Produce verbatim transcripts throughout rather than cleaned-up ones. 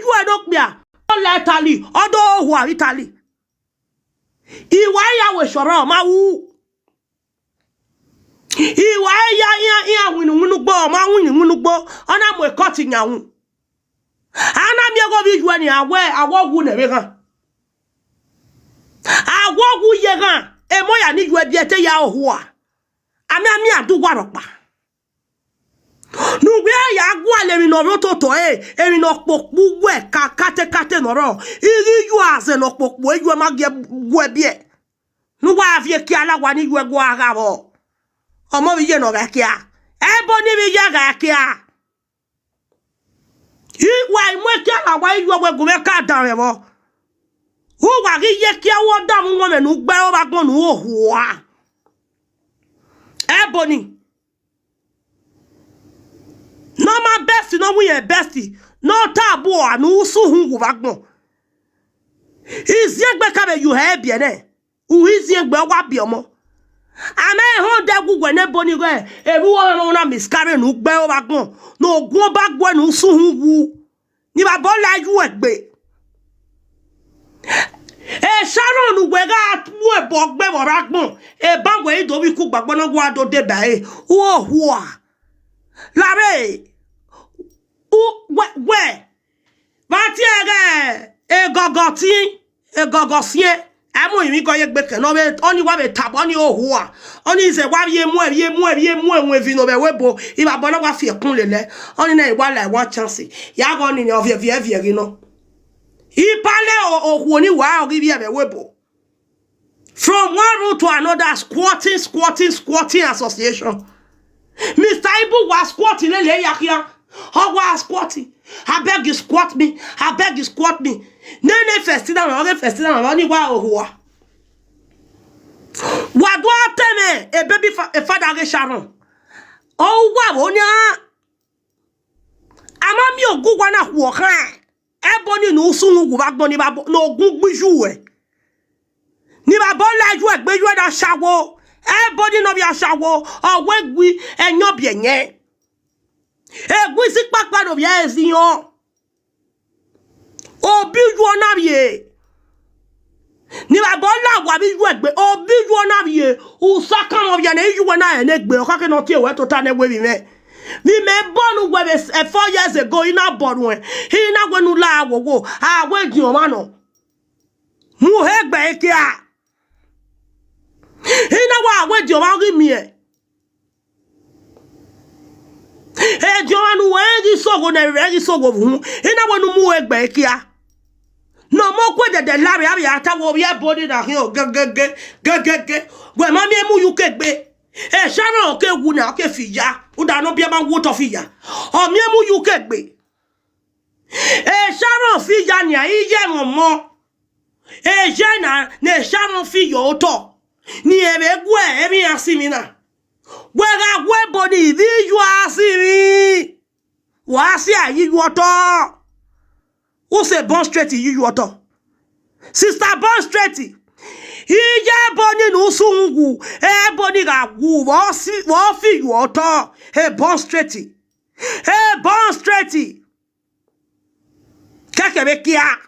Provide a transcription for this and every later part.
Ju ẹre okpia, ọ la Italy, ọ do hua vbe Italy. I wa ya wẹ shọrọ, ọ ma wu. I wa ya iran, iran winna winna ugbo, ọ ma winna winna ugbo, ọ na mu ekọt yan wu. A na miẹn ọghe ovbi iyuẹ ni, a wẹ, a wẹ ọ wu nẹ vbe ghan. A wẹ ọ wu ye ghan, emọ ya ni iyuẹ biẹ te ya ohua. A miẹn, a miẹn a du uwa rhọkpa. Ne uwẹ ya gualọ emwi ne ọ rre ototọ ẹre, emwi ne ọkpokpo uwẹ ka katekate ne ọ rrọọ, I ghi yu azẹ ne ọkpokpo iyuẹ ma gie guẹ biẹ. Ne uwa viẹ ekia la wa ni iyuẹ gua gha vbọ. Ọmọ vbe iye ne ọ gha ekia. Ẹbo ni vbe iye gha ekia. I wa i mu ekia la wa iyuẹ wẹ gu mwẹ ka danmwẹ vbọ. Uwa ghi ye ekia, uwa danmwẹ uwọnmwẹ ne u gbe ẹre vbe agbọn ne u ho ohua. Ẹbo ni. Ne ọ ma best, ne ọ wu irẹn best, ne ọ ta bu ua ne u sẹ uhunmwu vbe agbọn. Iziengbe ka vbe ye uhe biẹ nẹ, uhe iziengbe ọ wa biẹ ọmọ. A ma họn odẹ gu wẹ ne Ẹbo ni ighe, erha uwa na miscarry ne u gbe ẹre vbe agbọn, ne ogun ọba gu ẹre ne u sẹ uhunmwu. Ni vbe abọ la yu egbe. E Sharon ne uwẹ gha mu ẹbọ gbe vbe ọre agbọn, eban wẹ i do vbe ikugba gbọna wa do deba ẹre, u ho ohua. Lavbe, u, wẹ, wẹ, vbe a tie ẹghẹ egọgọ tin, egọgọ siẹn, a mu emwi gọ ye egbe kẹ ne ọ vbe, ọni wa vbe tobọ, ọni ho ohua, ọni zẹ wa vbe mu, vbe mu, vbe mu ẹmwẹ ne ovbi nọ vbe ẹvbo ebo, I vbe abọ na wa fi ẹkun lele, ọni na wa la one chance, ya ghe ọni nẹ, ọ viẹ viẹ viẹ ghi nọ. Ipale o-, okhuo ni wa ọ ghi vbiẹ vbe ẹvbo ebo. From one room to another, squatting, squatting, squatting association. Mister Ibu wa squat lele ya khian. Ọ wa squat. Abeg you squat me. Abeg you squat me. Nene first down, ọ ghe first down, ọ ni wa ohua. Wa do a tẹmwẹ, e baby fa-, e father ghe Sharon. Ọ wa vbe onia. A ma miẹn ogun uwa na khuọ khan. Ẹbo ni ne u sunu wu vbe agbọn ni vbe abo-, ne ogun gbe iye uwẹ. Ni vbe abọ la iye uwẹ gbe iye uwẹ na ashawo. Ẹbo ni ne ọ vbe ashawo, ọ wẹ egui ẹyọn biẹ ẹyẹn. Egui isi kpakpa ne ovbi ẹre ziọn. Obi iye uwẹ na vbiẹ. Ni vbe abọ la wa vbe iye uwẹ gbe, obi iye uwẹ na vbiẹ, u sa kan mwẹ ọvia ne iye uwẹ na rẹn ne egbe, ọ khakhe ne ọ tie ruẹ tota ne wẹ vbe imẹ. Vbe imẹ bọ ne uwẹ vbe s-, eh, four years ago, I na bọ ruẹn, I na wẹ ne u la wowo, a wẹ ediọn mwa nọ. Mu he gbe ekia. I na wẹ a wẹ ediọn mwa ghi miẹn. Ediọn mwa ne uwẹ rẹn ghi sogho ne ẹvbo rẹ ghi sogho vbe uhunmwu, I na wẹ ne u mu he gbe ekia. Ne ọ mu okuẹ dẹdẹ la vbe avbe a ta wẹ ovbi Ẹbo ni na khian gẹgẹgẹ, gẹgẹgẹ. Wẹ ma miẹn mu ye uke gbe. E Sharon ke wu na, ọ ke fi ya. Uda ne ọ biẹ ma wu otọ fi ya. Ọ miẹn mu ye uke gbe. E Sharon fi ya nia, iye ẹmwẹ ọmọ. Eje na, ne Sharon fi ye otọ. Ni ẹvbo gu emwi iran sinmwi na. Wẹ gha wu Ẹbo ni, ivbi iye uwẹ a sinmwi. Wa si a ye iye uwẹ otọ. U sẹ Bond Street ye iye uwẹ otọ. Sister Bond Street. Iye Ẹbo ni ne u sunu wu, Ẹbo ni gha wu, vbe ọ si, vbe ọ fi iye uwẹ otọ. E Bond Street. E Bond Street. Kẹkẹ vbe kia.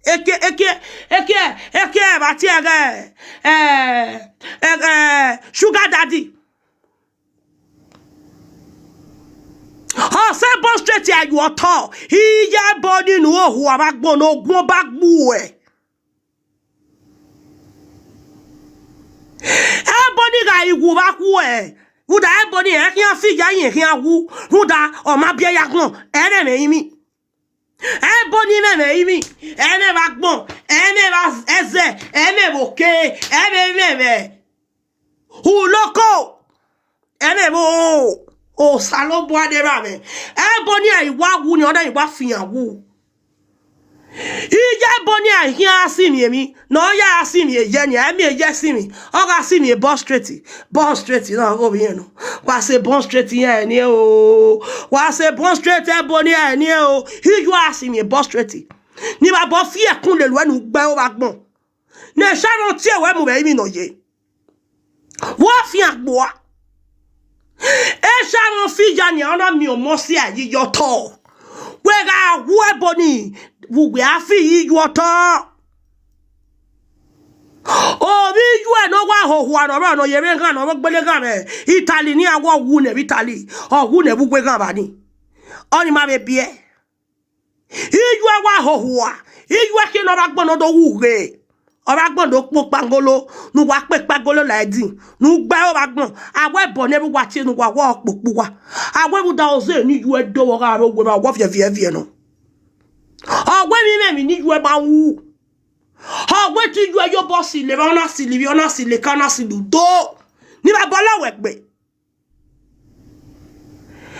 Eke, eke, eke, eke vbe a tie ẹghẹ, eh, eh, eh, sugar daddy. Ọ sẹ Bond Street a ye otọ, iye Ẹbo ni ne u ho ohua vbe agbọn ne ogun ọba gbe uwẹ. Ẹbo ni gha wu vbe akhuẹ, rhunmwuda Ẹbo ni rẹn khian fi ya, irẹn khian wu, rhunmwuda ọ ma biẹ ya agbọn, ẹ i mwẹ ẹmwẹ rinmwi. Ẹbo ni mwẹ ẹmwẹ rinmwi, ẹ i mwẹ vbe agbọn, ẹ i mwẹ vbe ẹzẹ, ẹ i mwẹ vbe oke, ẹ i mwẹ vbe uloko, ẹ i mwẹ vbe o-, Osanobua ne erha mwẹ. Ẹbo ni a i wa wu ni, ọ na i wa fian wu. Iye Ẹbo ni a i khian ra sinmwi emwi, ne ọ ya ra sinmwi eye ni, a i miẹn eye sinmwi, ọ gha sinmwi Bond Street, Bond Street na ghe ovbi irẹn nọ. Wa sẹ Bond Street iran ẹre niẹn o. Wa sẹ Bond Street Ẹbo ni ẹre niẹn o. Iye uwẹ a sinmwi Bond Street. Ni vbe abọ fi ẹkun lele uwẹ ne u gbe ẹre vbe agbọn. Ne Sharon tie ruẹ mu vbe rinmwi ne ọ ye. Vbe ọ fian gbe ua? E Sharon fi ya nia, ọ na miẹn ọmọ si a ye iye otọ. Wẹ gha wu Ẹbo ni, vbe uwẹ a fi iyi yu otọ. Ovbi iyuẹ ne ọ wa hohua ne ọ rrọọ ne ọ ye vbe ghan ne ọ vbe gbele ghan vbe Italy, ne iran wẹ ọ wu nẹ vbe Italy, ọ wu nẹ vbe uwu eghan vba ni. Ọnii ma vbe biẹ. Iyuẹ wa hohua, iyuẹ khian ne ọ vbe agbọn ne ọ do wu ghe, ọ vbe agbọn do kpo kpangolo, ne uwa kpe kpangolo la ẹdin, ne u gbe ẹre vbe agbọn, a wẹ ẹbọ ne vbe uwa tie ne uwa wẹ ọ kpokpo uwa. A wẹ vbe uda ọzọ ne iyuẹ do vbe ọ gha rre owe vbe a wẹ ọ viẹ viẹ viẹ nọ. Ọ wẹ emwi mwẹ emwi ne iyuẹ ma wu. Ọ wẹ te iyuẹ ye obọ silo evba, ọ na silo ivbi, ọ na silo eka, ọ na silo udo. Ne I vbe bọlọ wẹ gbe.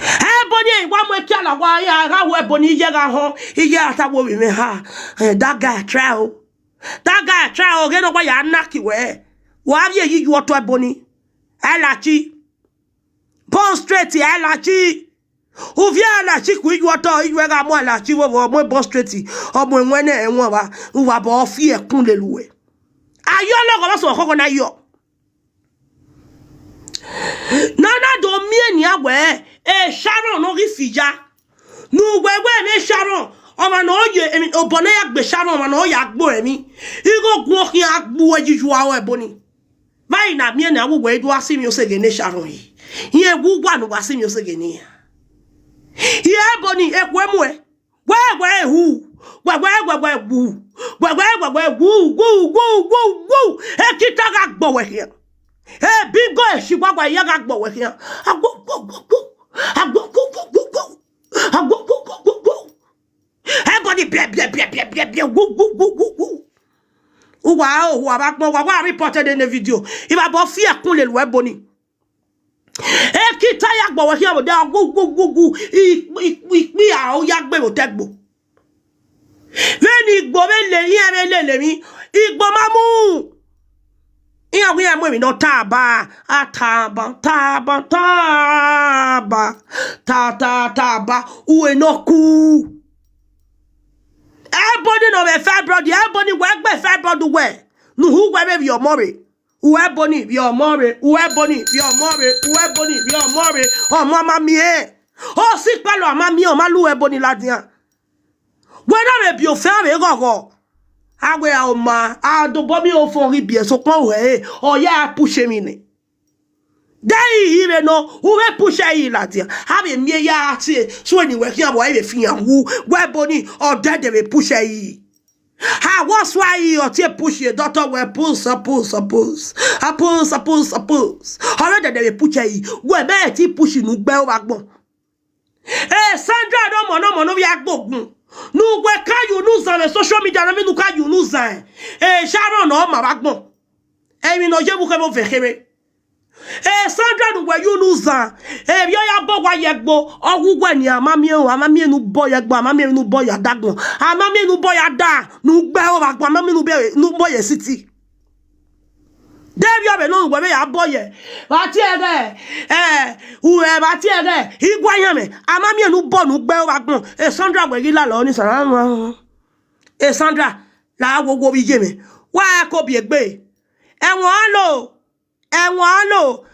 Ẹbọ ni wa mu ekiala wa ya gha ru ẹbọ ni iye gha họn, iye a ta wo vbe mwẹ ha. Eh, that guy try o. That guy try o, ghe ne ọ wa ya na ki wẹ. Wa vbe iyi yu otọ ẹbọ ni. Alachi. Bond Street, alachi. Uvie alachi ku iyu otọ, iyuẹ gha mu alachi vbe ovọ, mu Bond Street, ọ mu ẹwẹn nẹ ẹwẹn vba, uwa bọ fi ẹkun lele uwẹ. Ayọ lọghọ vbe sẹ ọkhọkhọ na yọ. Ne a na do miẹn nian wẹ, e Sharon ne ọ ghi fi ya. Ne uwẹ wẹ emwi Sharon, ọmwa ne ọ ye emwi, obọ ne ya gbe Sharon, ọmwa ne ọ ya gbe emwi. Igho guan khian gbe uwẹ yi yu aro ẹbọ ni. Vbe a i na miẹn ne a wu wẹ i do a si emwi oseghe ne Sharon yi. Rẹn wu uwa ne uwa si emwi oseghe ne iran. Rẹn ẹbọ ni, ekhue muẹ. Wẹ, wẹ, hu. Wẹ, wẹ, wẹ, wẹ, wu. Wẹ, wẹ, wẹ, wẹ, wu, wu, wu, wu, wu. Ekita gha gbọ wẹ khian. Ebigo esi wẹ, wẹ, ya gha gbọ wẹ khian. Agbo, gbo, gbo, gbo. Agbo, gbo, gbo, gbo, gbo. Agbo, gbo, gbo, gbo, gbo. Ẹbọ ni biẹ, biẹ, biẹ, biẹ, biẹ, biẹ. Wu, wu, wu, wu, wu. Uwa, uwa vbe agbọn, uwa, wa reported in a video. Ivbabọ fi ẹkun lele uwẹ ẹbọ ni. Ekita ya gbọ wẹ khian vbe odẹ, wu, wu, wu, wu, ikpi, ikpi, ikpi a, ọ ya gbe vbe otọ ẹgbo. Vbene igbo vbe lele iran vbe lele emwi, igbo ma mu. Iran wẹ iran mu emwi ne ọ taba, a taba, taba, taba, ta, ta, taba, uwe ne ọ ku. Ẹbọ ni ne ọ vbe fibroid, ẹbọ ni wẹ gbe fibroid uwẹ, ne u hu uwẹ vbe vbiẹ ọmọ rre. Uwẹ ẹbọ ni vbiẹ ọmọ rre, uwẹ ẹbọ ni vbiẹ ọmọ rre, uwẹ ẹbọ ni vbiẹ ọmọ rre, ọmọ ma miẹn. Ọ si kpalọ a ma miẹn, ọ ma lu ẹbọ ni ladian. Wẹ na vbe biẹ ofẹn vbe ghọghọ. A wẹ a ma, a dobọ miẹn ofẹn ghi biẹ, sokpan uwẹ re, ọ ya push emwi nẹ. De i hi vbe nọ, u vbe push ẹre ladian. A vbe miẹn ya tie, so eni wẹ khian vbe ọ vbe fi iran wu, wẹ ẹbọ ni, ọ dẹdẹ vbe push ẹre. Ha, what's why he or tie push ye doctor wẹ push, push, push, push, push. Ọ rẹ dẹdẹ vbe push ẹre. Wẹ mẹ ti push ne u gbe ẹre vbe agbọn. Eh, Sandra, no mọ, no mọ, no vbe agbọn gun. Ne uwẹ ka ye unu zan vbe social media, na vbe ne u ka ye unu zan. Eh, Sharon, ọ ma vbe agbọn. Emwi ne ọ ye vbe ukhẹmwẹ ovẹn khẹmwẹ. Eh, Sandra, ne uwẹ ye unu zan. Emwi ọ ya bọ uwa ye ẹgbo. Ọ wu uwẹ ni, a ma miẹn, a ma miẹn ne u bọ ye ẹgbo, a ma miẹn ne u bọ ye adagbọn. A ma miẹn ne u bọ ye ada, ne u gbe ẹre vbe agbọn, a ma miẹn ne u bọ ye, ne u bọ ye city. De vbe ọ vbe nọ uwẹ vbe ya bọ ye. Vbe a tie ẹghẹ, eh, uwẹ vbe a tie ẹghẹ, igua yan mẹ, a ma miẹn ne u bọ ne u gbe ẹre vbe agbọn. Eh, Sandra, wẹ ghi lalọ ni sa. Eh, Sandra, la wo wo vbe iye mwẹ. Wa ko biẹ egbe. Ẹwọn a lo, ẹwọn a lo.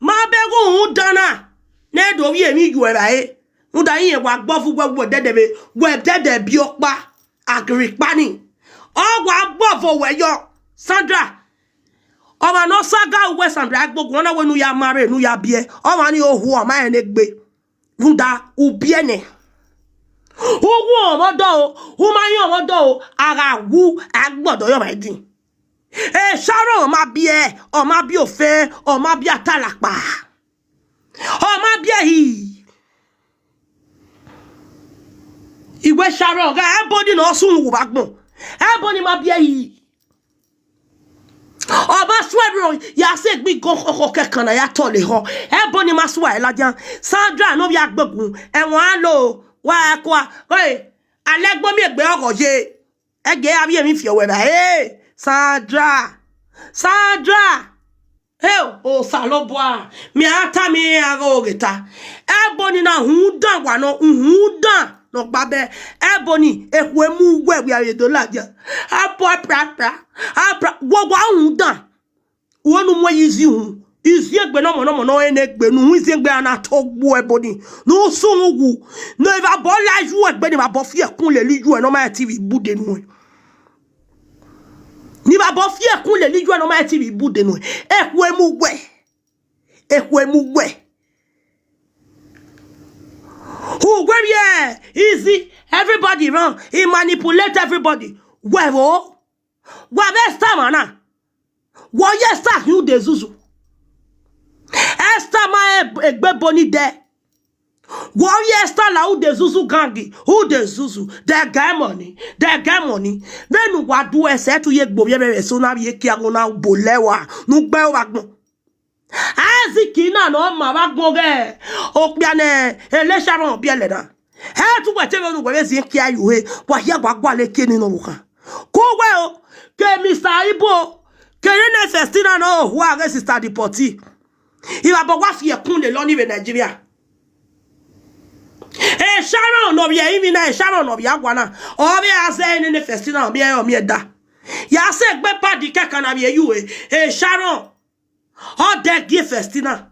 Ma bẹghe uhunmwu dan na, ne do vbiẹ emwi yu ẹre vbe a re. Rhunmwuda irẹn wa gbọvo uwẹ, wẹ dẹdẹ vbe, wẹ dẹdẹ biẹ ọkpa, a ghi rre ikpa ni. Ọ wa gbọvo wẹ yọ, Sandra. Ọmwa ne ọ sa ga uwẹ Sandra Egbogun, ọ na wẹ ne u ya ma rre, ne u ya biẹ. Ọmwa ni ohu, ọ ma rẹn ne egbe. Rhunmwuda u biẹ nẹ. U wu ọmwa ọdọ o, u ma yan ọmwa ọdọ o, a gha wu, a gbọdọ yọ ọmwa ẹdin. E Sharon, ọ ma biẹ, ọ ma biẹ ofẹn, ọ ma biẹ atalakpa. Ọ ma biẹ hi. Iwẹ Sharon, gha ẹbọ ni ne ọ sunu wu vbe agbọn. Ẹbọ ni ma biẹ hi. Ọ ma suẹn rro, ya sẹ egbe igho khọkhọ kẹkan na ya tọle ehọ. Ẹbọ ni ma sua ẹre ladian. Sandra ne ovbi Egbogun, ẹwọn a lo, wa kua. Oi, alẹ ẹgbọn miẹn egbe ọghọ ye. Ẹgẹ a vbiẹ emwi fi ọwẹ vba. Hey, Sandra. Sandra. Hey, Osanobua, mẹ a tama iran ghe oghe ta. Ẹbọ ni na uhunmwu dan wa nọ, uhunmwu dan ne ọ gba bẹ. Ẹbọ ni, ekhue mu uwẹ wia vbe do ladian. Abọ pra pra, a pra, wọ wa uhunmwu dan. Uwẹ ne u mu ẹyi zi uhunmwu. Iziegbe nọmọ nọmọ ne ọ re ne egbe, ne u hu iziegbe a na to gbu ẹbo ni, ne u sunu wu, ne evba bọ la yu egbe, ne evba bọ fi ẹkun lele iyuẹ ne ọ ma ti vbe ibude nuẹn. Ne evba bọ fi ẹkun lele iyuẹ ne ọ ma ti vbe ibude nuẹn. Ekhue mu wẹ. Ekhue mu wẹ. Uwẹ vbiẹ easy, everybody run, he manipulate everybody. Wẹ vbo? Wa vbe Esther mwa na. Wọ ye Esther hin ude zuzu. Esther ma e-, egbe ebo ni dẹ. Wọ ye Esther la ude zuzu gangi, ude zuzu, de ga emọ ni, de ga emọ ni. Vbene uwa du ẹsẹ, te u ye gbe ovbi ẹmwẹ vbe eso na vbe kie agbọn na bo lẹ wa, ne u gbe ẹre vbe agbọn. Isaac na ne ọ ma vbe agbọn ghe okpia ne Elisharon biẹlẹ na. Ẹ te uwẹ te vbe ne uwẹ vbe ziẹn kie yu he, wa hia wa gualọ kie ni nọ vbe okhan. Ke uwẹ o, ke Mister Ibo, kere ne Festina ne ọ hua ghe Sister Deportee. Ivbabọ wa fi ẹkun lele ọni vbe Nigeria. Elisharon ne ọ vbiẹ ivbi na, Elisharon ne ọ vbiẹ awa na, ọ vbe a zẹ nene Festina, ọ miẹn, ọ miẹn da. Ya sẹ egbe padi kẹkan na vbiẹ yu e, Elisharon. Ọ dẹ gie Festina.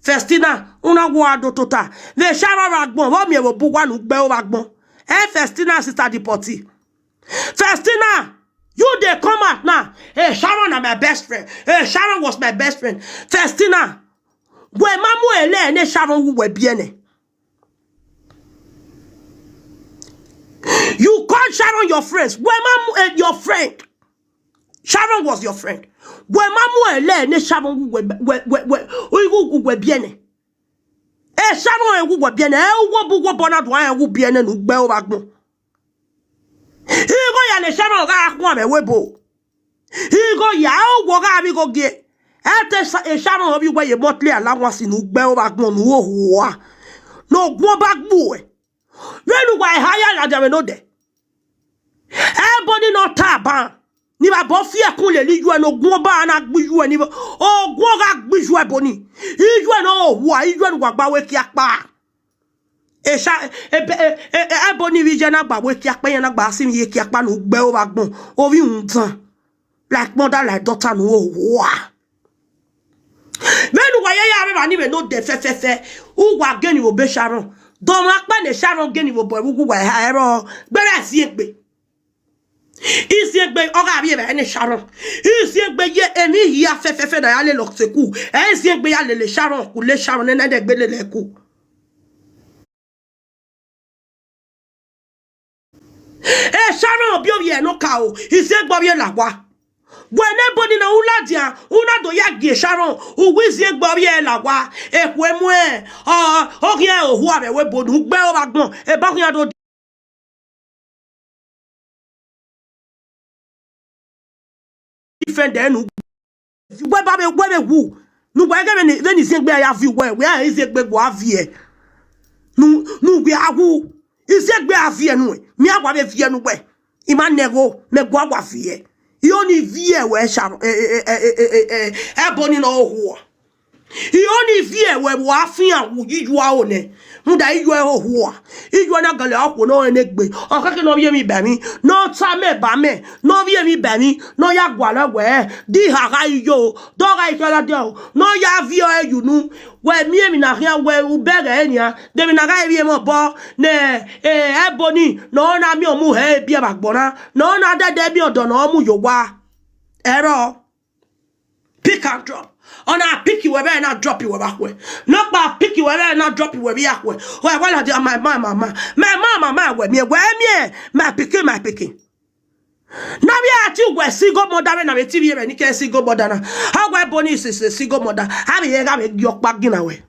Festina, u na wa do tota. Vbe Elisharon vbe agbọn, vbe ọ miẹn vbe obọ uwa ne u gbe ẹre vbe agbọn. Eh, Festina, Sister Deportee. Festina, you dey come out now. Elisharon na my best friend. Elisharon was my best friend. Festina, wẹ ma mu ẹlẹ ne Elisharon wu wẹ biẹ nẹ. You call Sharon your friends. Wẹ ma mu, eh, your friend. Sharon was your friend. Wẹ ma mu ẹlẹ ne Sharon wu wẹ, wẹ, wẹ, wẹ, igho wu wẹ biẹ nẹ. Eh, Sharon ẹ wu wẹ biẹ nẹ. Ẹ wu obọ uwa obọ na do ẹ wu biẹ nẹ ne u gbe ẹre vbe agbọn. Igho ya ne Sharon gha khuan vbe ẹvbo ebo. Igho ya, ẹ wu wẹ ọ gha vbe igho gie. Ẹ te sa-, eh, Sharon ovbi uwẹ ye monthly allowance ne u gbe ẹre vbe agbọn ne u ho hua. Ne ọ guọnba gbuẹ. Vbene uwa eha ya ladian vbe ne odẹ. Ẹbo ni ne ọ ta ban, ne Ivbabọ fi ẹkun lele iyuẹ ne ogun ọba na gbe iyuẹ ni, ogun ọ gha gbe iyuẹ ẹbo ni. Iyuẹ ne ọ hua, iyuẹ ne uwa gba wẹ kie akpa. Esha, ebe, e, e, e, ẹbo ni vbe iye na gba wẹ kie akpa, iran na gba si vbe iye kie akpa ne u gbe ẹre vbe agbọn, ovbi rundan. Like mother, like daughter ne u ho hua. Vbene uwa ya ya rre evba ni vbe ne odẹ fẹfẹfẹ, uwa gele vbe obọ Sharon. Dọmwa akpa ne Sharon gele vbe obọ ẹvbo uwa eha ẹrọ, gberra iziegbe. Iziegbe ọ gha vbiẹ evba ne Sharon. Iziegbe ye emwi hia fẹfẹfẹ ne a ya lele ọse ku. Ẹ iziegbe ya lele Sharon ku, le Sharon nene ẹdẹgbe lele ku. E Sharon, biẹ ovbi ẹre ne ọ ka o, iziegbe ovbi ẹre la owa. Wẹ ne ẹbo ni na u ladian, u na do ya gie Sharon, u wẹ iziegbe ovbi ẹre la owa, ekhue mu ẹn, ọ, ọ khian ohua vbe ẹvbo ebo ne u gbe ẹre vbe agbọn, eba khian do defend ẹre nu. Wẹ ba vbe, wẹ vbe wu. Ne uwa ghẹ vbene, vbene iziegbe ya viọ uwẹ, wẹ a iziegbe gua viẹ. Nu, nu wẹ a wu. Iziegbe a viẹ nuẹn. Mẹ a wa vbe viẹ ne uwẹ. I ma nẹ ẹghẹ, mẹ gua wa viẹ. I ho ni viẹ wẹ Sharon, e, e, ẹbo ni nọ ohua. I ho ni viẹ wẹ vbe a fian wu yi iyuẹ aro nẹ. Rhunmwuda iyuẹ ohua. Iyuẹ na gele okhuo ne ọ rẹn egbe. Ọ khẹke ne ọ vbiẹ emwi ba emwi. Ne ọ ta mẹ ba mẹ. Ne ọ vbiẹ emwi ba emwi. Ne ọ ya gualọ wẹ, di ha gha iyo. Dọ gha ikọla dẹ o. Ne ọ ya viọ ẹre ye unu. Wẹ miẹn emwi na khian wẹ ubẹghe nian. De emwi na gha vbiẹ mwẹ obọ. Ne, eh, ẹbo ni. Ne ọ na miẹn ọmọ hẹ ebiẹ vbe agbọn na. Ne ọ na dẹdẹ miẹn ọdọ ne ọ mu ye owa. Ẹrọ. Pick and drop. Ọ na pick wẹ vbe na drop wẹ vbe akhuẹ. Nọkpa pick wẹ vbe na drop wẹ vbe akhuẹ. Wẹ, wẹ ladian, my man, my man. My man, my man, wẹ miẹn, wẹ miẹn. My pikin, my pikin. Na vbe a tie wẹ single mother vbe na vbe te ivbi ẹmwẹ ni ke single mother na. A wẹ ẹbo ni sese single mother. A vbe ye gha vbe gie ọkpa gina wẹ.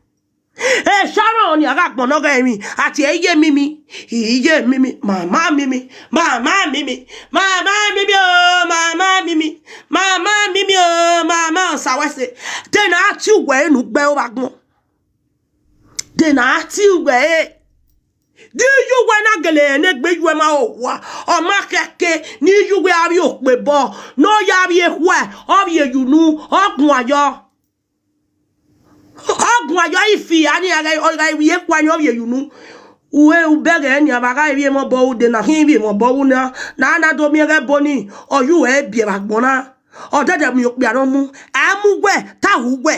E Sharon ni a gha gbọn ne ọ ghe emwi, a tie iye mimi, iye mimi, mama mimi, mama mimi, mama mimi o, mama mimi, mama mimi o, mama Osa wẹ sẹ. De na tie uwẹ ne u gbe ẹre vbe agbọn. De na tie uwẹ ẹre. Di iyuwẹ na gele ne egbe iyuẹ ma ho owa. Ọ ma khẹke ne iyuwẹ a vbiẹ okpebọ, ne ọ ya vbiẹ ekhue, ọ vbiẹ ye unu, ọ guan yọ. Ọ guan yọ ifi, a ni a gha, ọ gha vbiẹ ekhue ni ọ vbiẹ ye unu. Uhe ubẹghe ni a vba gha vbiẹ emọ obọ ru, de na khian vbiẹ emọ obọ ru na, na na do miẹn ghe ẹbo ni, ọ ye uwẹ biẹ vbe agbọn na. Ọ dẹdẹ miẹn okpia ne ọ mu, a mu uwẹ, ta hu uwẹ.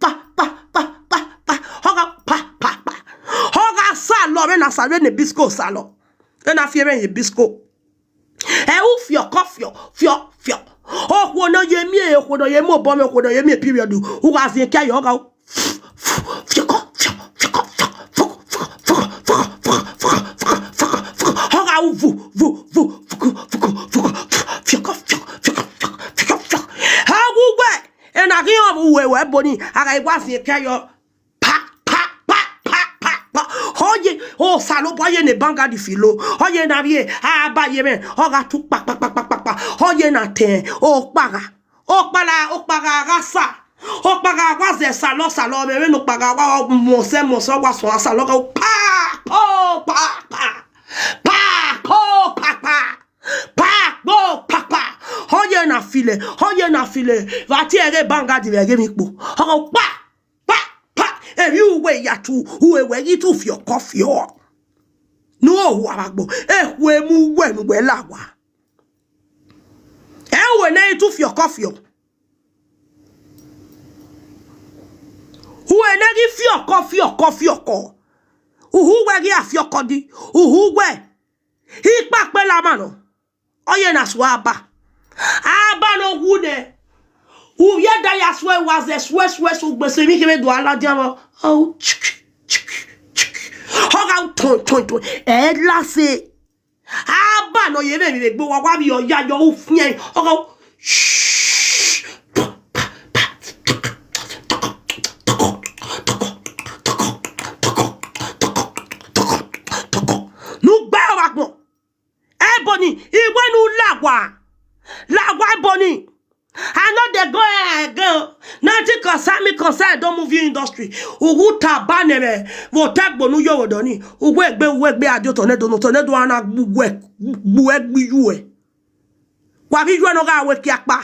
pa, pa, pa, pa, pa. Ọ gha pa, pa, pa. Ọ gha salọ vbene a sa vbene Bisco salọ. Vbene a fi ẹmwẹ ye Bisco. Ẹ u fiọkọ fiọ, fiọ, fiọ. Okhuo ne ọ ye miẹn, okhuo ne ọ ye mu obọ mwẹ, okhuo ne ọ ye miẹn period. U gha ziẹn kia yọ, ọ gha fiọkọ, fiọ, fiọkọ, fiọ, fiọkọ, fiọkọ, fiọkọ, fiọkọ, fiọkọ, fiọkọ, fiọkọ. Ọ gha ru vu, vu, vu, fuku, fuku, fuku, fiọkọ, fiọkọ, fiọkọ, fiọkọ, fiọkọ, fiọkọ. Ẹ wu wẹ, ena ghi họn vbe uwe wẹ boni, a gha wa ziẹn kia yọ. Pa, pa, pa, pa, pa, pa. Ọ ye, Osanobua ye ne bangadi filo. Ọ ye na vbe a ba ye mwẹ, ọ gha tu kpa, kpa, kpa, kpa, kpa, kpa. Ọ ye na tẹn, okpagha. Okpagha, okpagha gha sa. Okpagha wa zẹ salọ, salọ, vbe vbene okpagha wa mu ọsẹ, mu ọsẹ, wa suẹn salọ, gha pa, po, pa, pa. Pa, po, pa, pa. Pa, po, pa, pa. Ọ ye na file, ọ ye na file. Vbe a tie ẹghẹ bangadi vbe ẹghẹ emwi kpo. Ọ gha pa, pa, pa, emwi uwẹ ya tu, uwẹ wẹ ghi tu fiọkọ fiọ. Ne u ho ohu avbe agbọn, ekhue mu uwẹ ne uwẹ la owa. Ẹ uwẹ ne i tu fiọkọ fiọ. Uwẹ ne ghi fiọkọ fiọkọ fiọkọ. Uhu wẹ ghi a fiọkọ di, uhu wẹ. Ikpakpe la ma nọ. Ọ ye na suẹ aba. Aba ne ọ wu nẹ. U vbe da ya suẹ wa zẹ suẹ suẹ suẹ ugbese emwi khe vbe do a ladian vbọ. Ọ u chiki, chiki, chiki. Ọ gha u tọn, tọn, tọn. Ẹ lase. Aba ne ọ ye vbe emwi vbe egbe uwa, wa vbe ọ ya yọ u fian. Ọ gha u, shh. Ne u gbe ọmwa agbọn. Ebony, I wẹ ne u la owa. La owa Ebony. I no dey go again. Nothing concern me concern the movie industry. Uwu taba nẹ mwẹ, vbe otọ ẹgbo ne u yo vbe odọ ni. Uwu egbe, uwu egbe a di otọ nẹ do, ne otọ nẹ do a na gbe uwẹ, gbe uwẹ gbe iyuẹ. Wa vbe iyuẹ ne ọ gha wẹ kiakpa.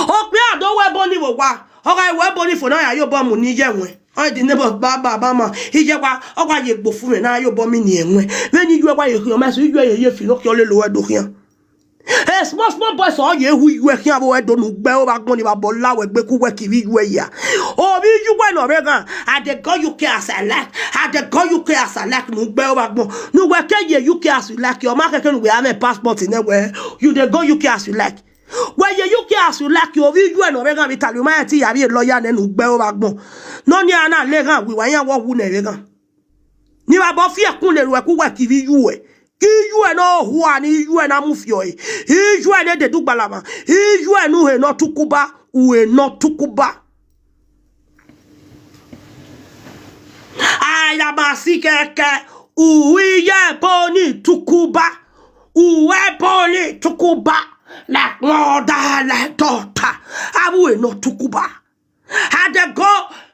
Okpia do wẹ Ebony vbe owa. Ọ gha wẹ Ebony fo ne ọ ya ye obọ mu ni iye ẹwẹn. Ọ di neighbor ba, ba, ba ma. Iye wa, ọ wa ye egbe ofu mwẹ ne a ya obọ mu ni ẹwẹn. Vbene iyuẹ wa ye khian, ma sẹ iyuẹ ye ye fi ne ọ khian lele uwẹ do khian. A small, small boy, so ye hu iyuẹ khian vbe ẹdo ne u gbe ẹre vbe agbọn ni vbe abọ la wẹ gbe ku wẹ ke ivbi iyuẹ ya. Ovbi iyuẹ ne ọ rre ghan, I dey go U K as I like, I dey go U K as I like, ne u gbe ẹre vbe agbọn. Ne uwẹ ke ye U K as you like, ọ ma khẹke ne uwẹ a mwẹ passport nẹ wẹ, you dey go U K as you like. Wẹ ye U K as you like, ovbi iyuẹ ne ọ rre ghan vbe Italy, u ma rẹn te ya vbe lawyer nẹ ne u gbe ẹre vbe agbọn. Nọnian na le ghan, uwa iran wẹ ọ wu nẹ vbe ghan. Ne I vbe abọ fi ẹkun lele uwẹ ku wẹ ke ivbi iyuẹ, ke iyuẹ ne ọ hua ne iyuẹ na mu fiọ ẹre, iyuẹ ne dede ugbalama, iyuẹ ne uhe ne ọ tukuba, uhe ne ọ tukuba. A ya ma si kẹkẹ, uhi ye ẹbo ni tukuba, uhi ẹbo ni tukuba, like mother, like daughter, avbe uhe ne ọ tukuba. I dey go,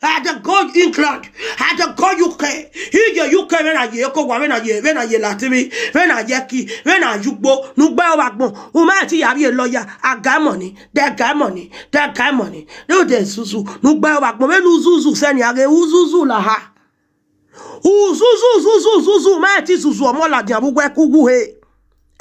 I dey go England, I dey go U K. Iye U K vbe na ye eko wa, vbe na ye, vbe na ye Latin, vbe na ye ẹki, vbe na ye ugbo, ne u gbe ẹre vbe agbọn. U ma rẹn te ya vbe lawyer, a ga mọ ni, de ga mọ ni, de ga mọ ni. Ne u de zuzu, ne u gbe ẹre vbe agbọn. Vbene u zuzu sẹ nia ghe, u zuzu la ha. Uzuzu, zuzu, zuzu, ma rẹn te zuzu ọmọ ladian vbe uwu ẹkẹ uwu he.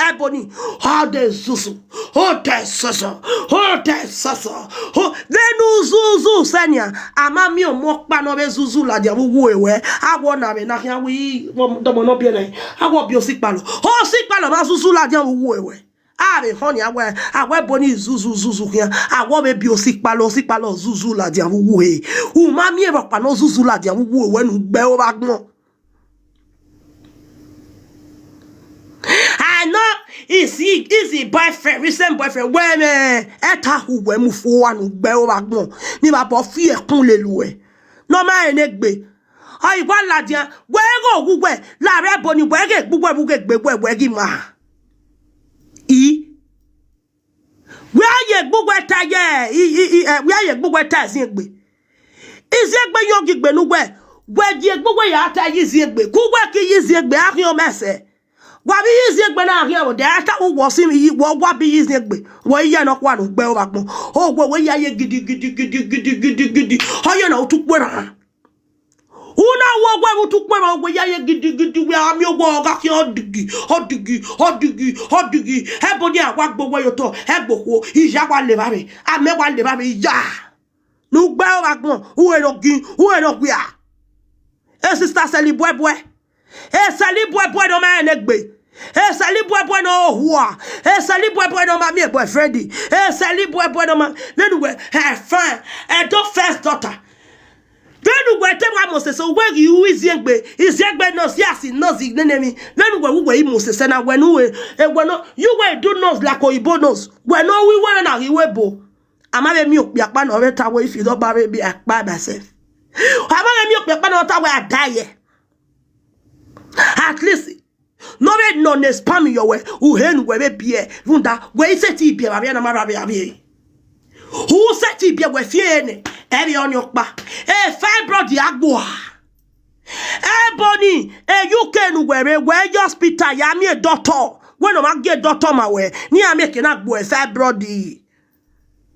Ẹbo ni, ọ de zuzu, ọ de zuzu, ọ de zuzu, ọ, vbene u zuzu sẹ nia, a ma miẹn ọmọ ọkpa ne ọ vbe zuzu ladian vbe uwu ẹwẹ, a wẹ ọna vbe na khian wẹ, dọmọ ne ọ biẹ na, a wẹ ọ biẹ osikpalọ. Osikpalọ ma zuzu ladian vbe uwu ẹwẹ. A vbe họn nia wẹ, a wẹ ẹbo ni zuzu, zuzu khian, a wẹ ọ vbe biẹ osikpalọ, osikpalọ zuzu ladian vbe uwu he. U ma miẹn vbe ọkpa ne ọ zuzu ladian vbe uwu ẹwẹ ne u gbe ẹre vbe agbọn. I know is he, is his boyfriend, recent boyfriend. Wẹ mwẹ, ẹta hu wẹ mu fo wa ne u gbe ẹre vbe agbọn. Ne I vbe abọ fi ẹkun lele uwẹ. Ne ọ ma rẹn ne egbe. Ọ i wa ladian, wẹ ghe owu wẹ, la rẹ ẹbo ni, wẹ ghe egbe uwẹ, vbe u ghe egbe uwẹ, wẹ ghi ma. I. Wẹ a ye egbe uwẹ ta ye, i, i, i, eh, wẹ a ye egbe uwẹ ta iziengbe. Iziengbe yo gi gbe ne uwẹ, wẹ ye egbe uwẹ ya ta ye iziengbe, ku wẹ ke ye iziengbe, a khian ọmọ ẹsẹ. Wa vbe ye iziengbe na khian vbe odẹ, a ta wẹ uwẹ ọsẹ mwẹ, wẹ wa bi ye iziengbe, wẹ iye nọkhua ne u gbe ẹre vbe agbọn. O wẹ, wẹ ya ye gidi, gidi, gidi, gidi, gidi, gidi. Ọ ye na utu kpe rran. U na wẹ wẹ vbe utu kpe rran, wẹ ya ye gidi, gidi, wẹ a miẹn owẹ ọ gha khian ọdigi, ọdigi, ọdigi, ọdigi. Ẹbo ni a wa gbe owẹ ye otọ, ẹgbokhuo, iya wa le evbavbe, amẹ wa le evbavbe, iya. Ne u gbe ẹre vbe agbọn, uwẹ ne ọ gin, uwẹ ne ọ wia. E sister sẹlẹ ibuẹbuẹ. E sẹlẹ ibuẹbuẹ ne ọ ma rẹn ne egbe. E sẹlẹ ibuẹbuẹ ne ọ hua. E sẹlẹ ibuẹbuẹ ne ọ ma miẹn boyfriend. E sẹlẹ ibuẹbuẹ ne ọ ma, vbene uwẹ, eh, fine. Ẹdo first daughter. Vbene uwẹ te wa mose sẹ, uwẹ ghi ru iziengbe, iziengbe nose, yes, nose nene emwi. Vbene uwẹ, uwẹ i mose sẹ na, wẹ ne uwẹ, eh, wẹ nọ, you were do nose like oyibo nose. Wẹ ne ọ ru iwẹ na ghi ru ebo. A ma vbe miẹn okpia ọkpa ne ọ vbe ta wẹ if you don't marry me, I kpai myself. A ma vbe miẹn okpia ọkpa ne ọ ta wẹ a die yẹ. At least, ne ọ vbe nọ ne spam yọ wẹ, uhe ne uwẹ vbe biẹ, rhunmwuda, wẹ i sẹtin biẹ vbe avbiẹ na ma rra vbe avbiẹ. U sẹtin biẹ wẹ fian nẹ, ẹvbo ọnii ọkpa. E fibroid a gbua. Ẹbo ni, e U K ne uwẹ rre, wẹ ye hospital ya miẹn doctor. Wẹ ne ọ ma gie doctor ma wẹ, ne iran miẹn eke na gbuẹ fibroid.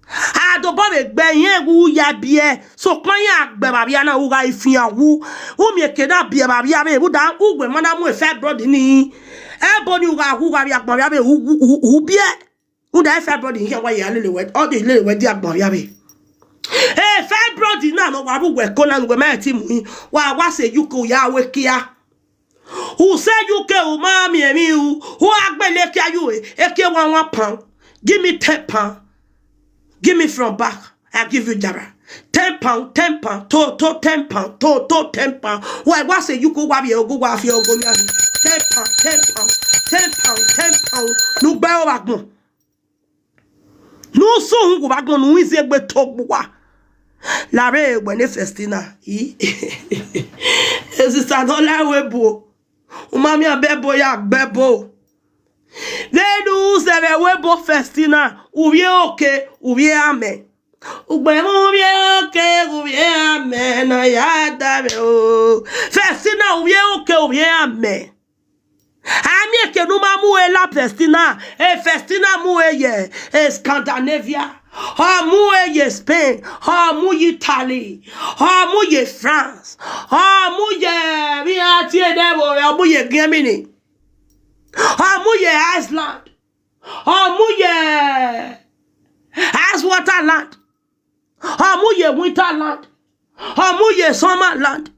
A dobọ vbe gbe irẹn wu ya biẹ, sokpan iran gbe vbe avbiẹ na, u gha fian wu. U miẹn eke na biẹ vbe avbiẹ vbe, rhunmwuda uwẹ ma na mu e fibroid ni. Ẹbo ni u gha wu, u gha vbe agbọn avbiẹ vbe, u, u, u, u biẹ. Rhunmwuda e fibroid hia wa ya lele wẹ, ọ de lele wẹ di agbọn avbiẹ vbe. E fibroid na ne ọ wa vbe uwẹ ko na ne uwẹ ma rẹn te mu, wa, wa sẹ U K ya wẹ kia. U sẹ U K, u ma miẹn emwi ru, u gha gbele ekia ye ue, ekia one, one pound. Give me ten pound. Give me from back. I give you jara. Ten pound, ten pound, to, to, ten pound, to, to, ten pound. Wa, wa sẹ U K, wa vbiẹ ogo, wa fiẹ ogo ya. Ten pound, ten pound, ten pound, ten pound. Ne u gbe ẹre vbe agbọn. Ne u sẹ uhunmwu vbe agbọn, ne u iziengbe to gbe uwa. Lavbe wẹ ne Festina, i. E sister ne ọ la wẹ ebo. U ma miẹn abẹ ebo ya gbe ẹbo. Vbene u zẹ vbe ẹvbo ebo Festina, u vbiẹ oke, u vbiẹ amẹ. Ugbẹn mwẹ u vbiẹ oke, u vbiẹ amẹ, ne ọ ya da mwẹ o. Festina, u vbiẹ oke, u vbiẹ amẹ. A miẹn eke ne u ma mu ue la Festina, e Festina mu ue ye, e Scandinavia, ọ mu ue ye Spain, ọ mu ye Italy, ọ mu ye France, ọ mu ye, vbe iran tie nẹ vbe, ọ mu ye Germany, ọ mu ye Iceland. Ọ mu ye ice water land. Ọ mu ye winter land. Ọ mu ye summer land.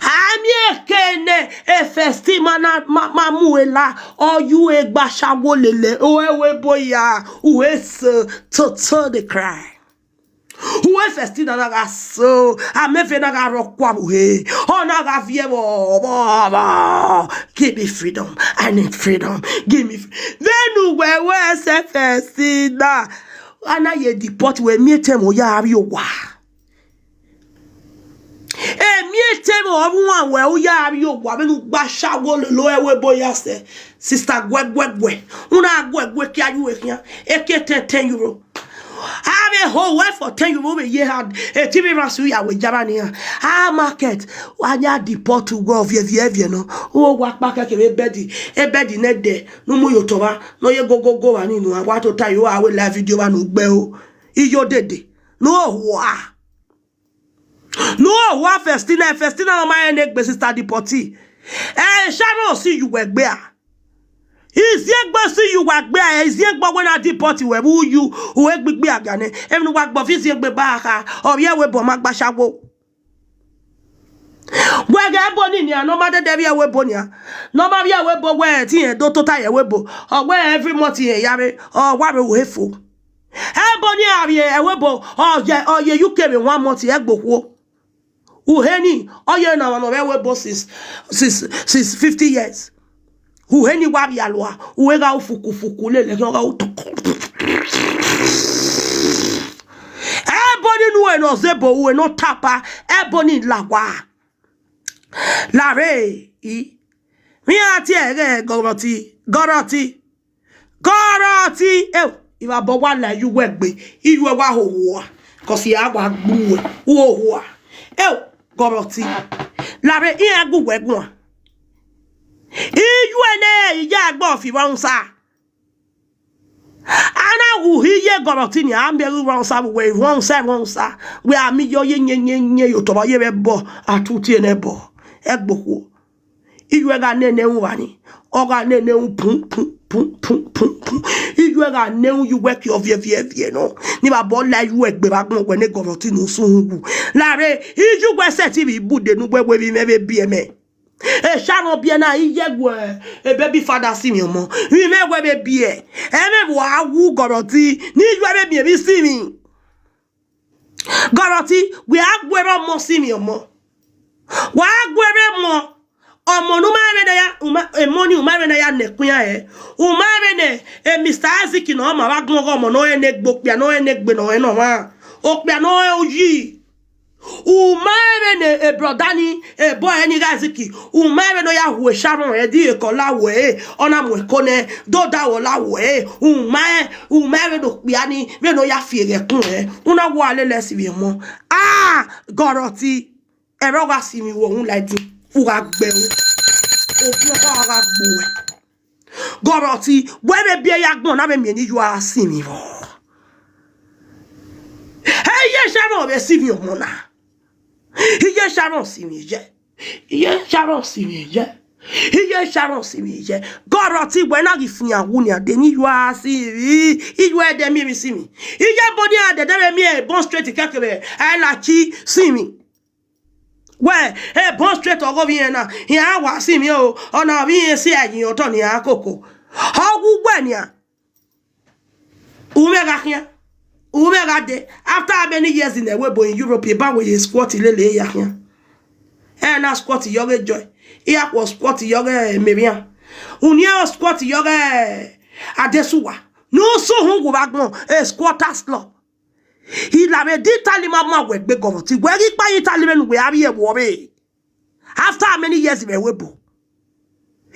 A miẹn eke ne e Festina na ma, ma mu ẹre la, ọ ye uhe gba ashawo lele, uhe wẹ ebo ya, uhe so, to, to the cry. Uhe Festina na gha so, amẹvbe na gha rre ọkua vbe uhe, ọ na gha viẹ vbọ, vbọ, vbọ. Give me freedom. I need freedom. Give me fr-, vbene uwẹ wẹ sẹ Festina, a na ye deport wẹ, miẹn etẹn mwẹ ọ ya vbe owa. Emiẹn etẹn mwẹ ọ vbe uwan wẹ u ya vbe owa vbene u gba ashawo lele, uhe wẹ ebo ya sẹ. Sister guẹ, guẹ, guẹ. U na guẹ, guẹ, kia yu uhe khian. Eke ten, ten euro. A vbe ho uwẹ for ten euro vbe ye ha, e T V France u ya wẹ jara nian. A market, wa ya deport uwẹ, ọ viẹ, viẹ, viẹ nọ. U wa kpa kẹkẹ vbe bed, e bed nẹdẹ ne u mu ye otọ vba, ne ọ ye gogogo vba ni, ne uwa tota yo, a wẹ live video vba ne u gbe o. Iyo dede. Ne u hua. Ne u hua Festina, Festina ne ọ ma rẹn ne egbe Sister Deport. Ẹ, Sharon si ye uwẹ gbe a. Iziegbe si ye uwa gbe a, iziegbe wẹ na deport wẹ vbe uyu, uwẹ gbigbi a ga nẹ. Emwi ne uwa gbọ fi iziegbe ba kha, ọ vbe ẹvbo ebo ma gba ashawo. Wẹ ghẹ ebo ni nian, ne ọ ma dẹdẹ vbe ẹvbo ebo nian. Ne ọ ma vbe ẹvbo ebo wẹ te irẹn do tota ye ẹvbo ebo. Ọ wẹ every month irẹn ya vbe, ọ wa vbe uhe fo. Ebo ni a vbe ẹvbo ebo, ọ ye, ọ ye U K vbe one month, ẹgbokhuo. Uhe ni, ọ ye na ọmwa ne ọ vbe ẹvbo ebo since, since, since fifty years. Uhe ni wa vbe alua, uhe gha ru fuku fuku lele, ọ gha ru tọkọ. Ebo ni ne uhe ne ọ zẹ ebo, uhe ne ọ tapa, ebo ni la wa. Lare, i, vbe iran tie ẹghẹ Gọrọti, Gọrọti. Gọrọti, eo, ivbabọ wa la iyuẹ gbe, iyuẹ wa hohoa, cause a wa gbe uwẹ, u hohoa. Eo, Gọrọti, lare iran gu uwẹ guan. Iyuẹ ne I ya gbe ọfi vbe usa. A na wu hi ye Gọrọti ni, a miẹn ghe vbe usa, vbe uwẹ vbe usa, vbe usa. Wẹ a miẹn yọ ye yẹn, yẹn, yẹn, ye otọ vba ye vbe ẹbọ, a tu tie nẹ ẹbọ, ẹgbokhuo. Iyuẹ gha nene ru vba ni, ọ gha nene ru pum, pum, pum, pum, pum, pum. Iyuẹ gha nene ru ye uwẹ ke ọ viẹ, viẹ, viẹ nọ. Ne ivbabọ la iyuẹ gbe vbe agbọn wẹ ne Gọrọti ne usun wu. Lare, iyuẹ sẹtin vbe ibude ne uwẹ wẹ vbe imẹ vbe biẹ mẹ. Esha mwẹ biẹ na, iye wẹ, e baby father si mwẹ ọmọ. Vbe imẹ wẹ vbe biẹ. Ẹmwẹ vbe a wu Gọrọti, ne iyuẹ vbe miẹn vbe si mwẹ. Gọrọti, wẹ a gu ẹre ọmọ si mwẹ ọmọ. Wa gu ẹre ọmọ. Ọmọ ne u ma rẹn vbene a ya, u ma, emọ ni u ma rẹn vbene a ya nẹ ẹkun iran hẹ. U ma rẹn vbene, e Mister Isaac ne ọ ma vbe agbọn ọghe ọmọ ne ọ rẹn ne egbe, okpia ne ọ rẹn ne egbe ne ọ rẹn ne ọmwa. Okpia ne ọ rẹn uyi. U ma rẹn vbene, e brother ni, e boy ni gha Isaac. U ma rẹn vbene ọ ya hu esha rhọn ẹdẹ iyeke ọ la wẹ, ọ na mu ẹko nẹ, do da wẹ ọ la wẹ. U ma rẹn, u ma rẹn vbene okpia ni, vbene ọ ya fi eghe ẹkun hẹ. U na wa lele ẹse vbe ọmọ. Ah, Gọrọti. Ẹmwẹ ọ gha si mwẹ vbe uhunmwu la edin, u gha gbe ẹre. Ogun ọkpa gha gbe uwẹ. Gọrọti, wẹ vbe biẹ ya agbọn na vbe miẹn ne iyuẹ a si mwẹ vbọ. Ẹ, iye Sharon vbe si mwẹ ọmọ na. Iye Sharon si mwẹ yẹ. Iye Sharon si mwẹ yẹ. Iye Sharon si mwẹ yẹ. Gọrọti, wẹ na ghi fian wu nian de ne iyuẹ a si mwẹ. Iyuẹ ẹdẹ miẹn emwi si mwẹ. Iye ebo ni a dẹdẹ vbe miẹn Bond Street kẹkẹ vbe Aila Chi si mwẹ. Wẹ, e Bond Street ọghe ovbi irẹn na, iran wa si mwẹ o, ọ na ovbi irẹn si a yin otọ ne iran koko. Ọ wu wẹ nian. U mwẹ gha khian. U mwẹ gha dee. After how many years in a way, but in Europe, eba wẹ ye squat lele ya khian. Ẹ na squat yọ ghe Joy. Iya khuọ squat yọ ghe Miriam. Uniẹn squat yọ ghe Adesuwa. Ne u sẹ uhunmwu vbe agbọn, e squatters club. I la vbe de Italy ma ma wẹ gbe Gọrọti. Wẹ ghi kpa ye Italy vbene uwẹ a vbiẹ vbe ọvbe. After how many years vbe ẹvbo ebo?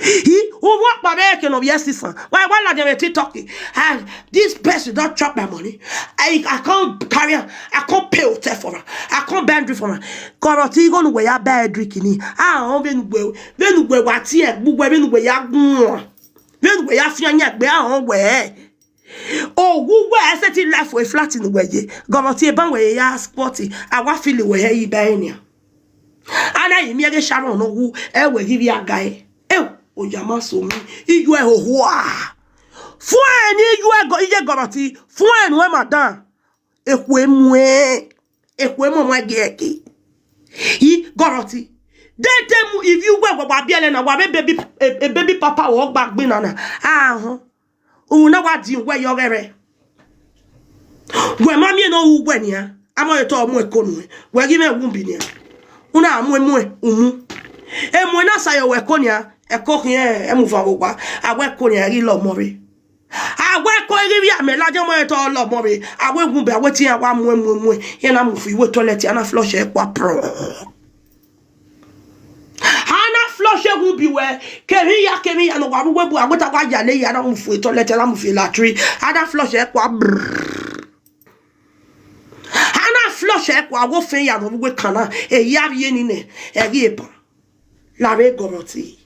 I, u vbe ọkpa vbe eke ne ọ vbiẹ sisan. Wa, wa ladian vbe TikTok. Ah, this person don chop my money. I, I can't carry am. I can't pay hotel for am. I can't buy drink for am. Gọrọti, igho ne uwẹ ya buy drink ni. A họn vbene uwẹ, vbene uwẹ wa tie ẹgbe uwẹ, vbene uwẹ ya guan. Vbene uwẹ ya fian yan egbe, a họn wẹ. Owu wẹ ẹ sẹtin life wẹ flat ne uwẹ ye. Gọrọti, eba wẹ ya squat, a wa feel wẹ hẹ yi ba ẹre nian. A na yi miẹn ghe Sharon ne ọ wu, ẹ wẹ ghi vbe a ga ẹre. Eo, oya ma so mwẹ, iyuẹ hohoa. Fuẹn ne I yu ẹgọ, iye Gọrọti, fuẹn nuẹn madam. Ekhue muẹn, ekhue mọmọ ẹgiẹgi. I Gọrọti. Dede mu ivbi uwẹ wa wa biẹlẹ na, wa vbe baby, e, e baby papa wọ gba gbinna na. Ahọn. Unu na wa di uwẹ ye ọghẹrhẹ. Wẹ ma miẹn ne ọ ru uwẹ nian, a ma re te ọ mu ẹko nuẹn, wẹ ghi mwẹ wumbi nian. U na mu emuẹn, u mu. Emuẹn na sa ye wẹ ẹko nian, ẹko khian ẹmwẹ uvan vbe owa, a wẹ ẹko nian ghi lọ ọmọ rre. A wẹ ẹko ghi vbe amẹ ladian, a ma re te ọ lọ ọmọ rre, a wẹ wumbi, a wẹ te iran wa mu emuẹn, iran na mu fi wẹ toilet, a na flush ẹre kua prọ. A na flush wumbi wẹ, kevbe iya, kevbe iya ne ọ wa vbe uwu ebo, a wẹ te a wa ya lele, a na mu fi toilet, a na mu fi latrine, a na flush ẹre kua brrr. A na flush ẹre kua, a wẹ ofẹn ya ne ọ vbe uwu ekan na, eya vbe eni nẹ, ẹghi eban. Lavbe Gọrọti,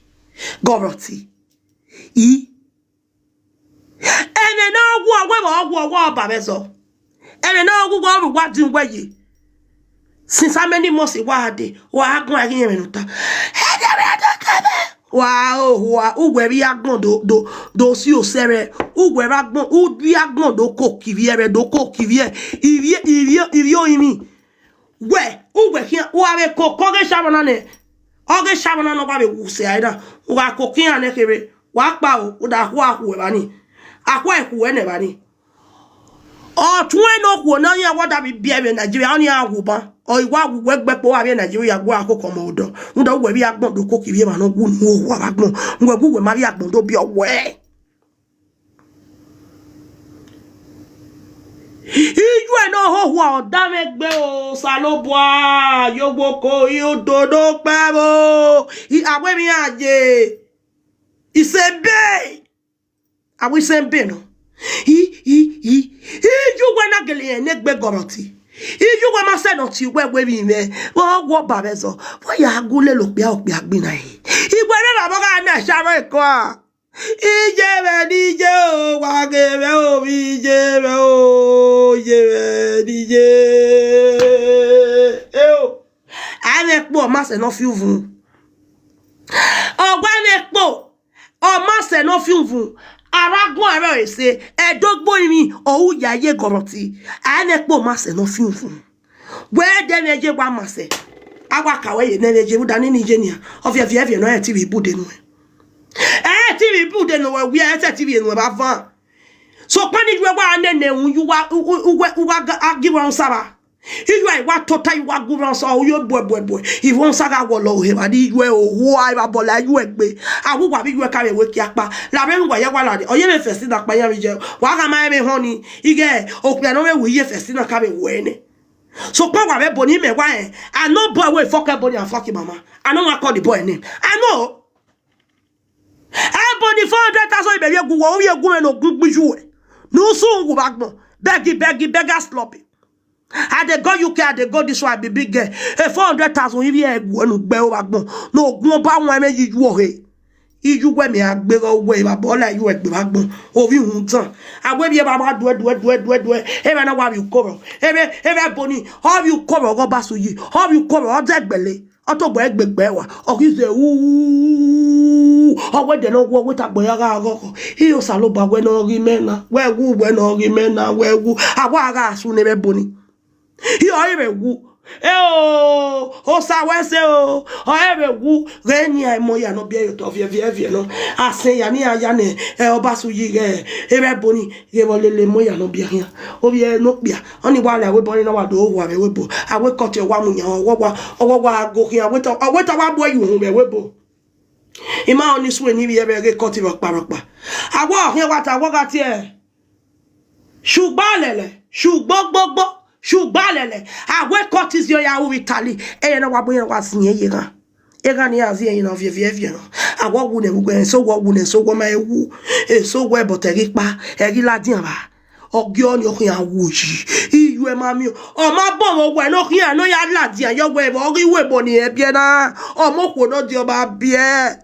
Gọrọti. I Ẹmwẹ ne ọ wu ọwẹ vbe ọ wu ọwẹ ọba vbe ẹzọ. Ẹmwẹ ne ọ wu uwẹ ọrhu wa din uwẹ ye. Since how many months wa dee, wa guan ghi ẹmwẹ ne u ta. Wa o, wa, uwẹ vbe agbọn do, do, do si osẹ rẹ. Uwẹ vbe agbọn, u vbe agbọn do ko kivbiẹ rẹ, do ko kivbiẹ. Ivie, ivie, ivie orinmwi. Wẹ, uwẹ khian, wa vbe koko ọghe shavọ na nẹ. Ọghe shavọ na nọ wa vbe wu sẹ a na. Wa koko iran nẹ kherhe. Wa kpao, u da khua khu evba ni. A khua khu ẹnẹ evba ni. Ọ tuẹn ne okhuo ne ọ yan wẹ ọ da vbe biẹ vbe Nigeria, ọnii a wu ban. Ọ i wa wu wẹ gbe ẹkpo vbe Nigeria, gu a koko ọmọ odọ. Rhunmwuda uwẹ vbe agbọn do koko ivbi emwa ne ọ wu ne uwa vbe agbọn. Uwẹ gu uwẹ ma vbe agbọn do biẹ wẹ. Iye uwẹ ne ọ hohua, ọ da mwẹ gbe o, Osanobua, ye ogboko, i ododo kpẹ vbo, i, a wẹ emwi iran ye, isẹnbe, a wẹ isẹnbe nọ. I, i, i, iye uwẹ na gele rẹn ne egbe Gọrọti. Iye uwẹ ma sẹ ne ọ tie uwẹ wẹ emwi mwẹ, vbe ọ wu ọba vbe ẹzọ, vbe ọ ya gu lele okpia, okpia gbinna ẹre. Iwẹ rre vbe abọ gha na ẹsẹ arọ eko a. Iye mwẹ ne iye o, wa ghe mwẹ o, vbe iye mwẹ o, iye mwẹ ne iye. Eo, a i mwẹ kpo, ọ ma sẹ ne ọ fi uvun. Ọ wa mwẹ kpo, ọ ma sẹ ne ọ fi uvun. A vbe agbọn ẹre ọre ẹse, ẹdogbo emwi, ọ ru ya iye Gọrọti. A i mwẹ kpo, ọ ma sẹ ne ọ fi uvun. Wẹ dẹ mwẹ ye wa ma sẹ. A wa ka wẹ ye ne mwẹ ye, rhunmwuda nene iye nian, ọ viẹ viẹ viẹ nọ, ẹ te vbe ibude nuẹn. Ẹ te vbe ibude ne uwẹ wia, ẹ te vbe nuẹn vbe avan. Sokpan ne iye uwẹ wa nene ẹhun, iye uwa, u, u, uwẹ, uwa ga, a gi uwẹ usa vba. Iye uwa wa tota, iye uwa gu uwẹ usa, u yo buẹ buẹ buẹ. Iye uwa usa gha wọlọ ohe vba, ne iye uwẹ ohua, evba bọla iye uwẹ gbe. A wu uwa vbe iye uwẹ ka vbe wẹ kiakpa. Lavbe ne uwa ya wa lade, ọ ye vbe fẹsi na kpa yan vbe iye. Wa gha ma ẹmwẹ họn ni, ighẹ okpia ne ọ vbe wu iye fẹsi na ka vbe wẹ nẹ. Sokpan wa vbe Ebony, mẹ wa rẹn, I no boy wey fuck Ebony and fuck him mama. I no wan call the boy name. I know. Ebony, four hundred thousand ibe vbe gu wẹ, ovbi egun mwẹ ne ogun gbe iye uwẹ. Ne u sunu wu vbe agbọn. Bẹgi, bẹgi, bẹga sloppy. I dey go U K, I dey go this one, I be big girl. E four hundred thousand ivbi ẹguẹ ne u gbe vbe agbọn. Ne ogun ọba wan mwẹ ye iye uwẹ ọhe. Iye uwẹ mẹ a gbe ghe uwẹ, evba bọla iye uwẹ gbe vbe agbọn. Ovbi uhunmwu dan. A wẹ vbe evba wa duẹ, duẹ, duẹ, duẹ, duẹ. Evba na wa vbe uko vbọ. Evbe, evbe Ebony, ọ vbe uko vbọ, ọghe ọba su yi. Ọ vbe uko vbọ, ọ dẹ gbẹle. Ọ to gbe egbe gbe wa. Ọ ghi zẹ wu. Ọ wẹ dẹ ne ọ wu, ọ wẹ ta gbe ya gha ghọghọ. Iye Osanobua wẹ ne ọ ghi mẹ na. Wẹ wu, wẹ ne ọ ghi mẹ na, wẹ wu. A wa gha su ne evbe Ebony. I ọre vbe wu. E o, Osa wẹ sẹ o, ọre vbe wu. Ghẹ nian emọ ya nọ biẹ ye otọ viẹ viẹ viẹ nọ. A sẹ ya ne iran ya nẹ, ẹ, ọba su yi ghẹ, evbe Ebony, ghẹ vbe lele emọ ya nọ biẹ khian. Ovbi ẹre ne okpia, ọnii wa la ẹvbo ebo, ọnii na wa do hohua vbe ẹvbo ebo. A wẹ kọtiẹ wa mu yan, ọ wa, ọ wa go khian, ọ wẹ ta, ọ wẹ ta wa bu ẹre ye uhunmwu vbe ẹvbo ebo. I ma ọnii sue ne ivbi ẹvbo ẹre ghe kọtiẹ vbe ọkpa vbe ọkpa. A wẹ ọ khian wa ta, a wẹ ọ gha tie. Sugba lẹlẹ, sugbo gbogbo, sugba lẹlẹ. A wẹ kọtiẹ zio ya ru vbe Italy. Ẹre na wa bu iran wa zin ye eghan. Eghan ne iran zin ye na viẹ viẹ viẹ nọ. A wẹ ọ wu nẹ vbe uwẹ, eso wẹ ọ wu nẹ, eso wẹ ọ ma wu. Eso wẹ but ẹ ghi kpa, ẹ ghi ladian vba. Ọ gie ọnii ọ khian wu yi. Iye uwẹ ma miẹn. Ọ ma bọ mwẹ wẹ ne ọ khian ne ọ ya ladian ye wẹ vbe ọ ghi wu ebo ni rẹn biẹ na. Ọ ma okhuo ne ọ di ọba biẹ.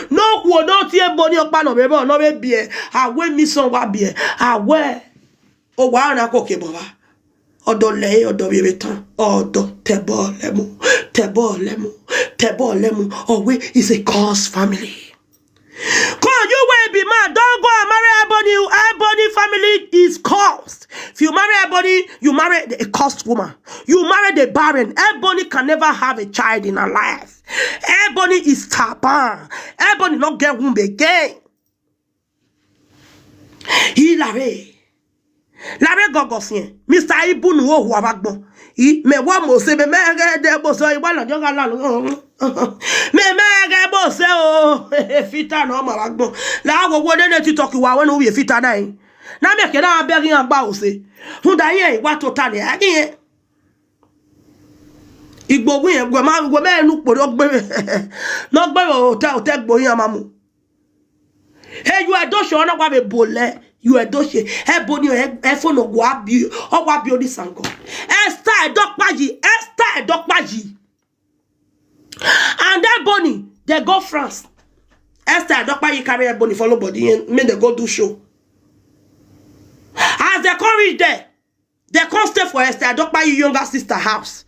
Ne okhuo ne ọ tie ebo ni ọkpa ne ọ vbe, ne ọ vbe biẹ. A wẹ mission wa biẹ. A wẹ owa na koko ebo vba. Ọdọ lẹ, ọdọ vbe vbe tan, ọdọ tẹbọ lẹ mu, tẹbọ lẹ mu, tẹbọ lẹ mu. Ọ wẹ is a curse family. Kọ ye uwẹ bi ma dọgọ, a ma rre ebo ni, married a cursed woman. You married a barren. Ebony can never have a child in her life. Ebony is taban. Ebony not get womb again. He lare. Lare gọgọ fiẹn. Mister Ibu nu ohu avbe agbọn. I, mẹ wa mo se, mẹ, mẹ ghẹ dẹ bo sẹ, I wa ladian gha la. Mẹ, mẹ ghẹ bo sẹ o. Filter nọ ma vbe agbọn. La wo wo nene TikTok wa wẹ ne u vbe filter na. Na miẹn ke na bẹghe iran gba ose. Rhunmwuda iran wa tota nẹ, a ghi rẹn. Igbo wẹ iran, wẹ ma, wẹ mẹ ne ukpo ne ọ gbe, ne ọ gbe otẹ, otẹ gbe iran ma mu. He, you Edo she, ọ na wa vbe bolẹ, you Edo she. Ebony, e, e phone ọ wa bi, ọ wa bi Onisango. Esther Edokpayi, Esther Edokpayi. And Ebony, they go France. Esther Edokpayi carry Ebony follow body and make they go do show. As they come reach there, they come stay for Esther Edokpayi younger sister house.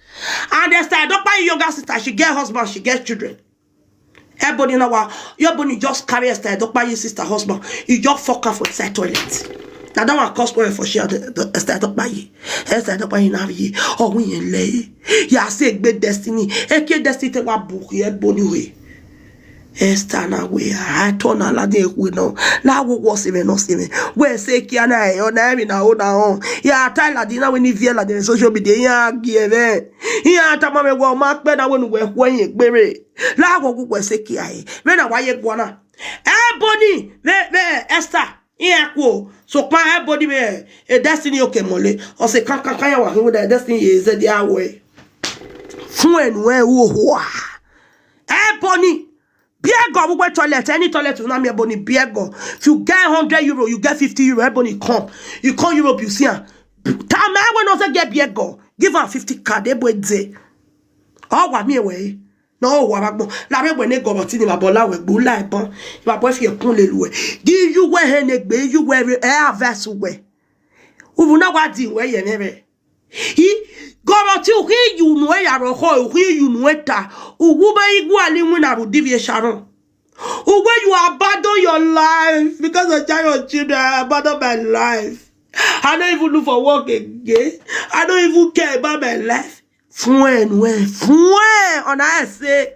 And Esther Edokpayi younger sister, she get husband, she get children. Ebony na wa, Ebony just carry Esther Edokpayi sister husband. He just fuck her for inside toilet. Now that one cause quarrel for she and Esther Edokpayi. Esther Edokpayi na ye, oh, we ain't lay. Ya say gbe Destiny. Eke Destiny te wa book ye Ebony we. Esther na we, I turn na ladian ekhue nọ. La wo wo se mẹ nọ se mẹ. Wẹ se kia na e, ọ na emwi na o na họn. Ya ta ladian na wẹ ne I viẹ ladian social media, iran gie mwẹ. Iran tama mwẹ wẹ ọ ma kpẹ na wẹ ne uwẹ khuẹ yin egbere. La wo wo wẹ se kia e. Vbene a wa ye guan na. Ebony, vbe, vbe Esther, iran kuo. Sokpan Ebony vbe, e Destiny oke mọle. Ọ se kankan kan ya wa khin wẹ Destiny ye zẹdẹ a wẹ. Fuẹn nuẹn ru ohua. Ebony, biẹ ẹgọ vbe uwu toilet, any toilet u na miẹn Ebony, biẹ ẹgọ. If you get hundred euro, you get fifty euro, Ebony come. You come Europe, you see am. Tama wẹ ne ọ zẹ gie biẹ ẹgọ, give am fifty card, ebo ede. Ọ wa miẹn wẹ re. Ne ọ wa vbe agbọn. Lare wẹ ne gọmọti ni vbe abọ la wẹ gbe u la ẹbọn. Vbe abọ fi ẹkun lele uẹ. Gi yu wẹ hẹ ne egbe, yu wẹ rre, ẹ a vẹ su wẹ. Uvun na wa di wẹ ye mwẹ vbe. I, gọmọti, u khin yu unu ya rhọkhọ, u khin yu unu ta. Uwu ma i gualọ iwinna rhunmwuda ivbi Sharon. Uwe, you abandon your life because of child, your children. I abandon my life. I don't even look for work again. I don't even care about my life. Fuẹn nuẹn, fuẹn, ọ na ẹse.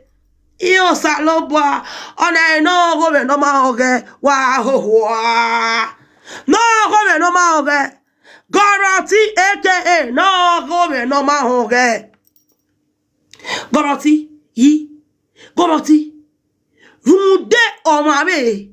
Iran Osanobua, ọ na ẹre ne ọghomwẹ ne ọ ma họn ghẹ, wa hoho a. Ne ọghomwẹ ne ọ ma họn ghẹ. Gọrọti, aka ne ọghomwẹ ne ọ ma họn ghẹ. Gọrọti, yi. Gọrọti, rhunmwuda ọmwa vbe,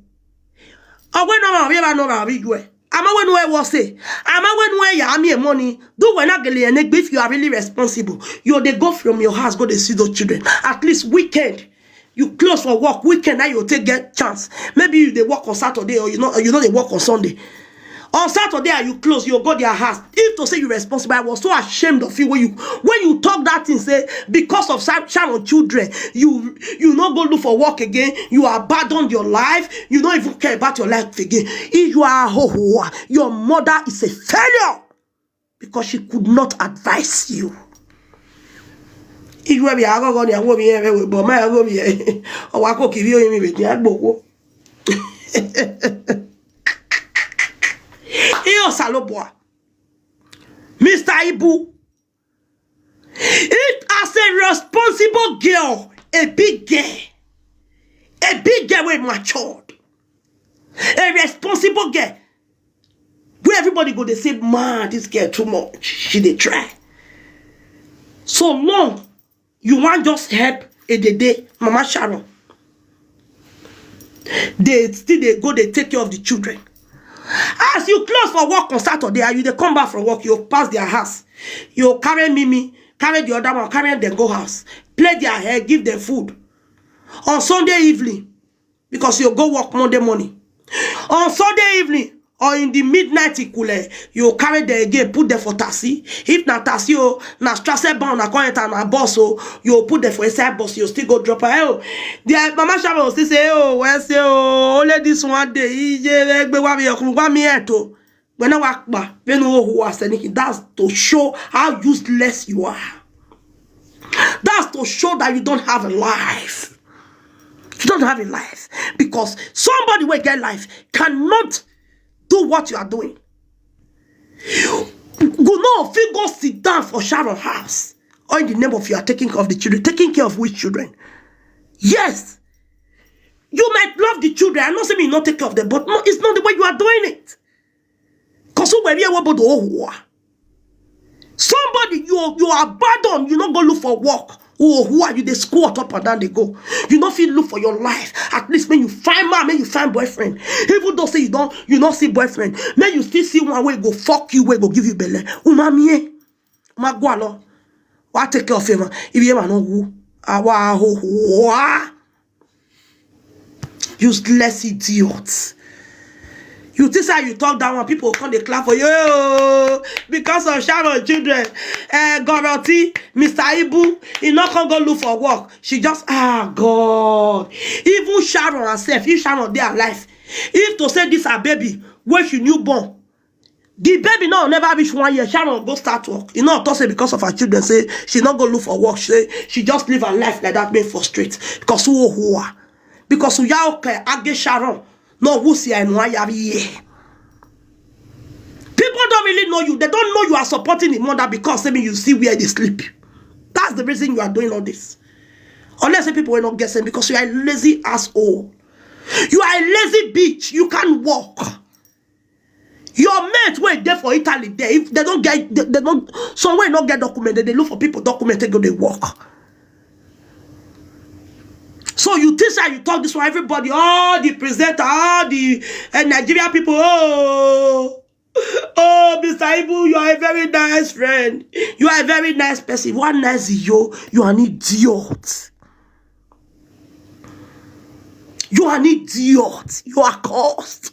ọ wẹ ne ọmwa vbe evba ne ọmwa vbe iyuẹ. A ma wẹ ne uwẹ wẹ ọse, a ma wẹ ne uwẹ ya miẹn emọ ni, do wẹ na gele rẹn ne egbe. If you are really responsible, you dey go from your house go dey see those children. At least weekend, you close for work, weekend na you take get chance. Maybe you dey work on Saturday or you no, you no dey work on Sunday. On Saturday, and you close, you go their house. If to say you responsible, I was so ashamed of you when you, when you talk that thing, say, because of Sha-, Sharon children, you, you no go look for work again, you abandon your life, you don't even care about your life again. If you are a hohoa, your mother is a failure because she could not advise you. Iye vbe aghọghọ ni a wo mi rẹn vbe ẹvbo, ma ya gho mi rẹn. Ọ wa ko kiri oyin mi vbe dia gbogbo. Iye Osanobua, Mister Ibu, it as a responsible girl, a big girl, a big girl wey matured, a responsible girl, where everybody go dey say, "Man, this girl too much. She dey try." So long you wan just help Edede, Mama Sharon. They still dey go, they take care of the children. As you close for work on Saturday, and you dey come back from work, you pass their house, you carry Mimi, carry the other one, carry them go house, plait their hair, give them food. On Sunday evening, because you go work Monday morning. On Sunday evening or in the midnight, ikule, you carry them again, put them for taxi. If na taxi o, na Strasse bound, na come enter na bus o, you put them for inside bus, you still go drop her. Oh, the Mama Sharon still say, "Oh, well, say, oh, only this one day, ije, egbe wa mi, wa mi eto." When I walk back, when you who are sending, that's to show how useless you are. That's to show that you don't have a life. You don't have a life. Because somebody wey get life cannot do what you are doing. You know, if you go sit down for Sharon house, or in the name of you are taking care of the children, taking care of which children? Yes. You might love the children. I know say me not take care of them, but no, it's not the way you are doing it. Because who were you able to? Somebody you you abandon, you not go look for work. Oh, who are you? They squat up and down, they go. You not feel look for your life. At least when you find man, when you find boyfriend. Even though say you don't, you not see boyfriend. May you still see one way go fuck you, way go give you belle. Umamie. Ma go along. Wa take care of him. If you ever know who, awa ho ho. Useless idiot. You think how you talk that one, people come dey clap for you. Oh, because of Sharon children. Eh, Goroti, Mister Ibu, he not come go look for work. She just, ah, God. Even Sharon herself, if Sharon dey alive, if to say this her baby, when she newborn, the baby now never reach one year. Sharon go start work. You know, to say because of her children, say she not go look for work. She say she just live her life like that, being frustrated. Because who who are? Because we are okay, I get Sharon. No, who see I know I have here. People don't really know you. They don't know you are supporting the mother because, I mean, you see where they sleep. That's the reason you are doing all this. Unless the people were not guessing, because you are a lazy asshole. You are a lazy bitch. You can't work. Your mate wey dey for Italy there, if they don't get, they, they don't, some wey no get document, they, they look for people document to go dey work. So you think say you talk this one, everybody, all the presenter, all the uh, Nigerian people, oh, oh, Mister Ibu, you are a very nice friend. You are a very nice person. One nice yo, you are an idiot. You are an idiot. You are cursed.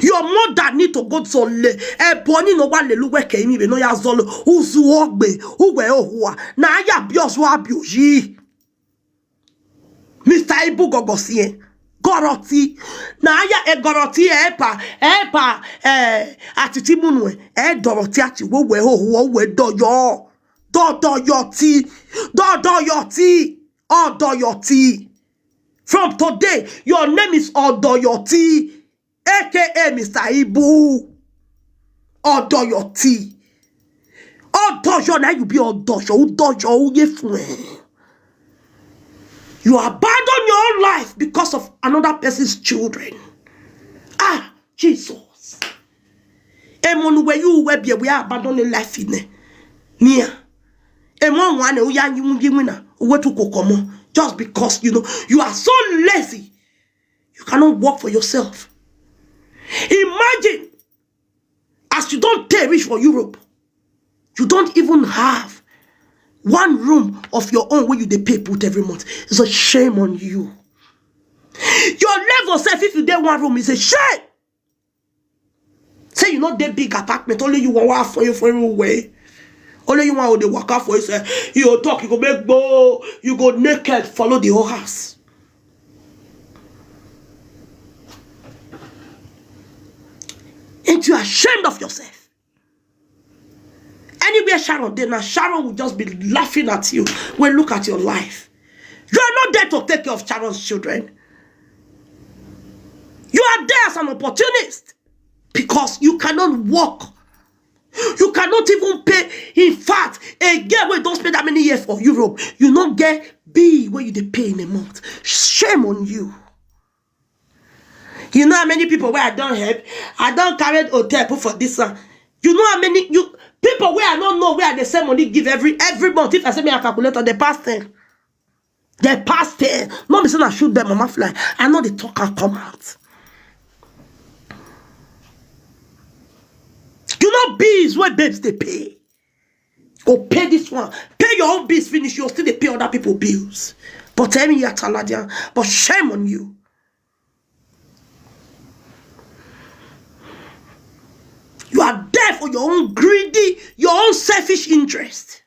Your mother need to go to le. Ebony no one lelu weke imi be no ya zolo. Uzu ogbe, uwe ohua. Na ya bi ozu abi oyi. Mister Ibu gogo sie. Goroti. Na ya e Goroti epa, epa, eh, atiti munu e. E Doroti ati wo we ohua, we doyo. Dodoyoti. Dodoyoti. Odoyoti. From today, your name is Odoyoti, A K A Mister Ibu. Odoyoti. Odoyo, now you be Odoyo, Udoyo, Uyefuen. You abandon your own life because of another person's children. Ah, Jesus. Emonu where you were be we abandon the life in there. Nia. Emon one, uya you win na. Uwe tu kokomo. Just because, you know, you are so lazy. You cannot work for yourself. Imagine, as you don't take reach for Europe, you don't even have one room of your own where you dey pay put every month. It's a shame on you. Your level self, if you dey one room, is a shame. Say you not dey big apartment, only you want one for you for everywhere. Only you want to dey waka for yourself. You go talk, you go make go, you go naked, follow the whole house. Ain't you ashamed of yourself? Anywhere Sharon dey now, Sharon will just be laughing at you when look at your life. You are not there to take care of Sharon's children. You are there as an opportunist because you cannot work. You cannot even pay. In fact, a girl wey don spend that many years for Europe, you no get bill wey you dey pay in a month. Shame on you. You know how many people wey I don help? I don carry hotel put for this one. You know how many you people wey I no know wey I dey send money give every every month? If I say me a calculator, they pass ten. They pass ten. No be say na shoot them, mama fly. I know they talk and come out. You know bills wey babes dey pay. Go pay this one. Pay your own bills finish. You still dey pay other people bills. But tell me, you're Taladian. But shame on you. You are there for your own greedy, your own selfish interest.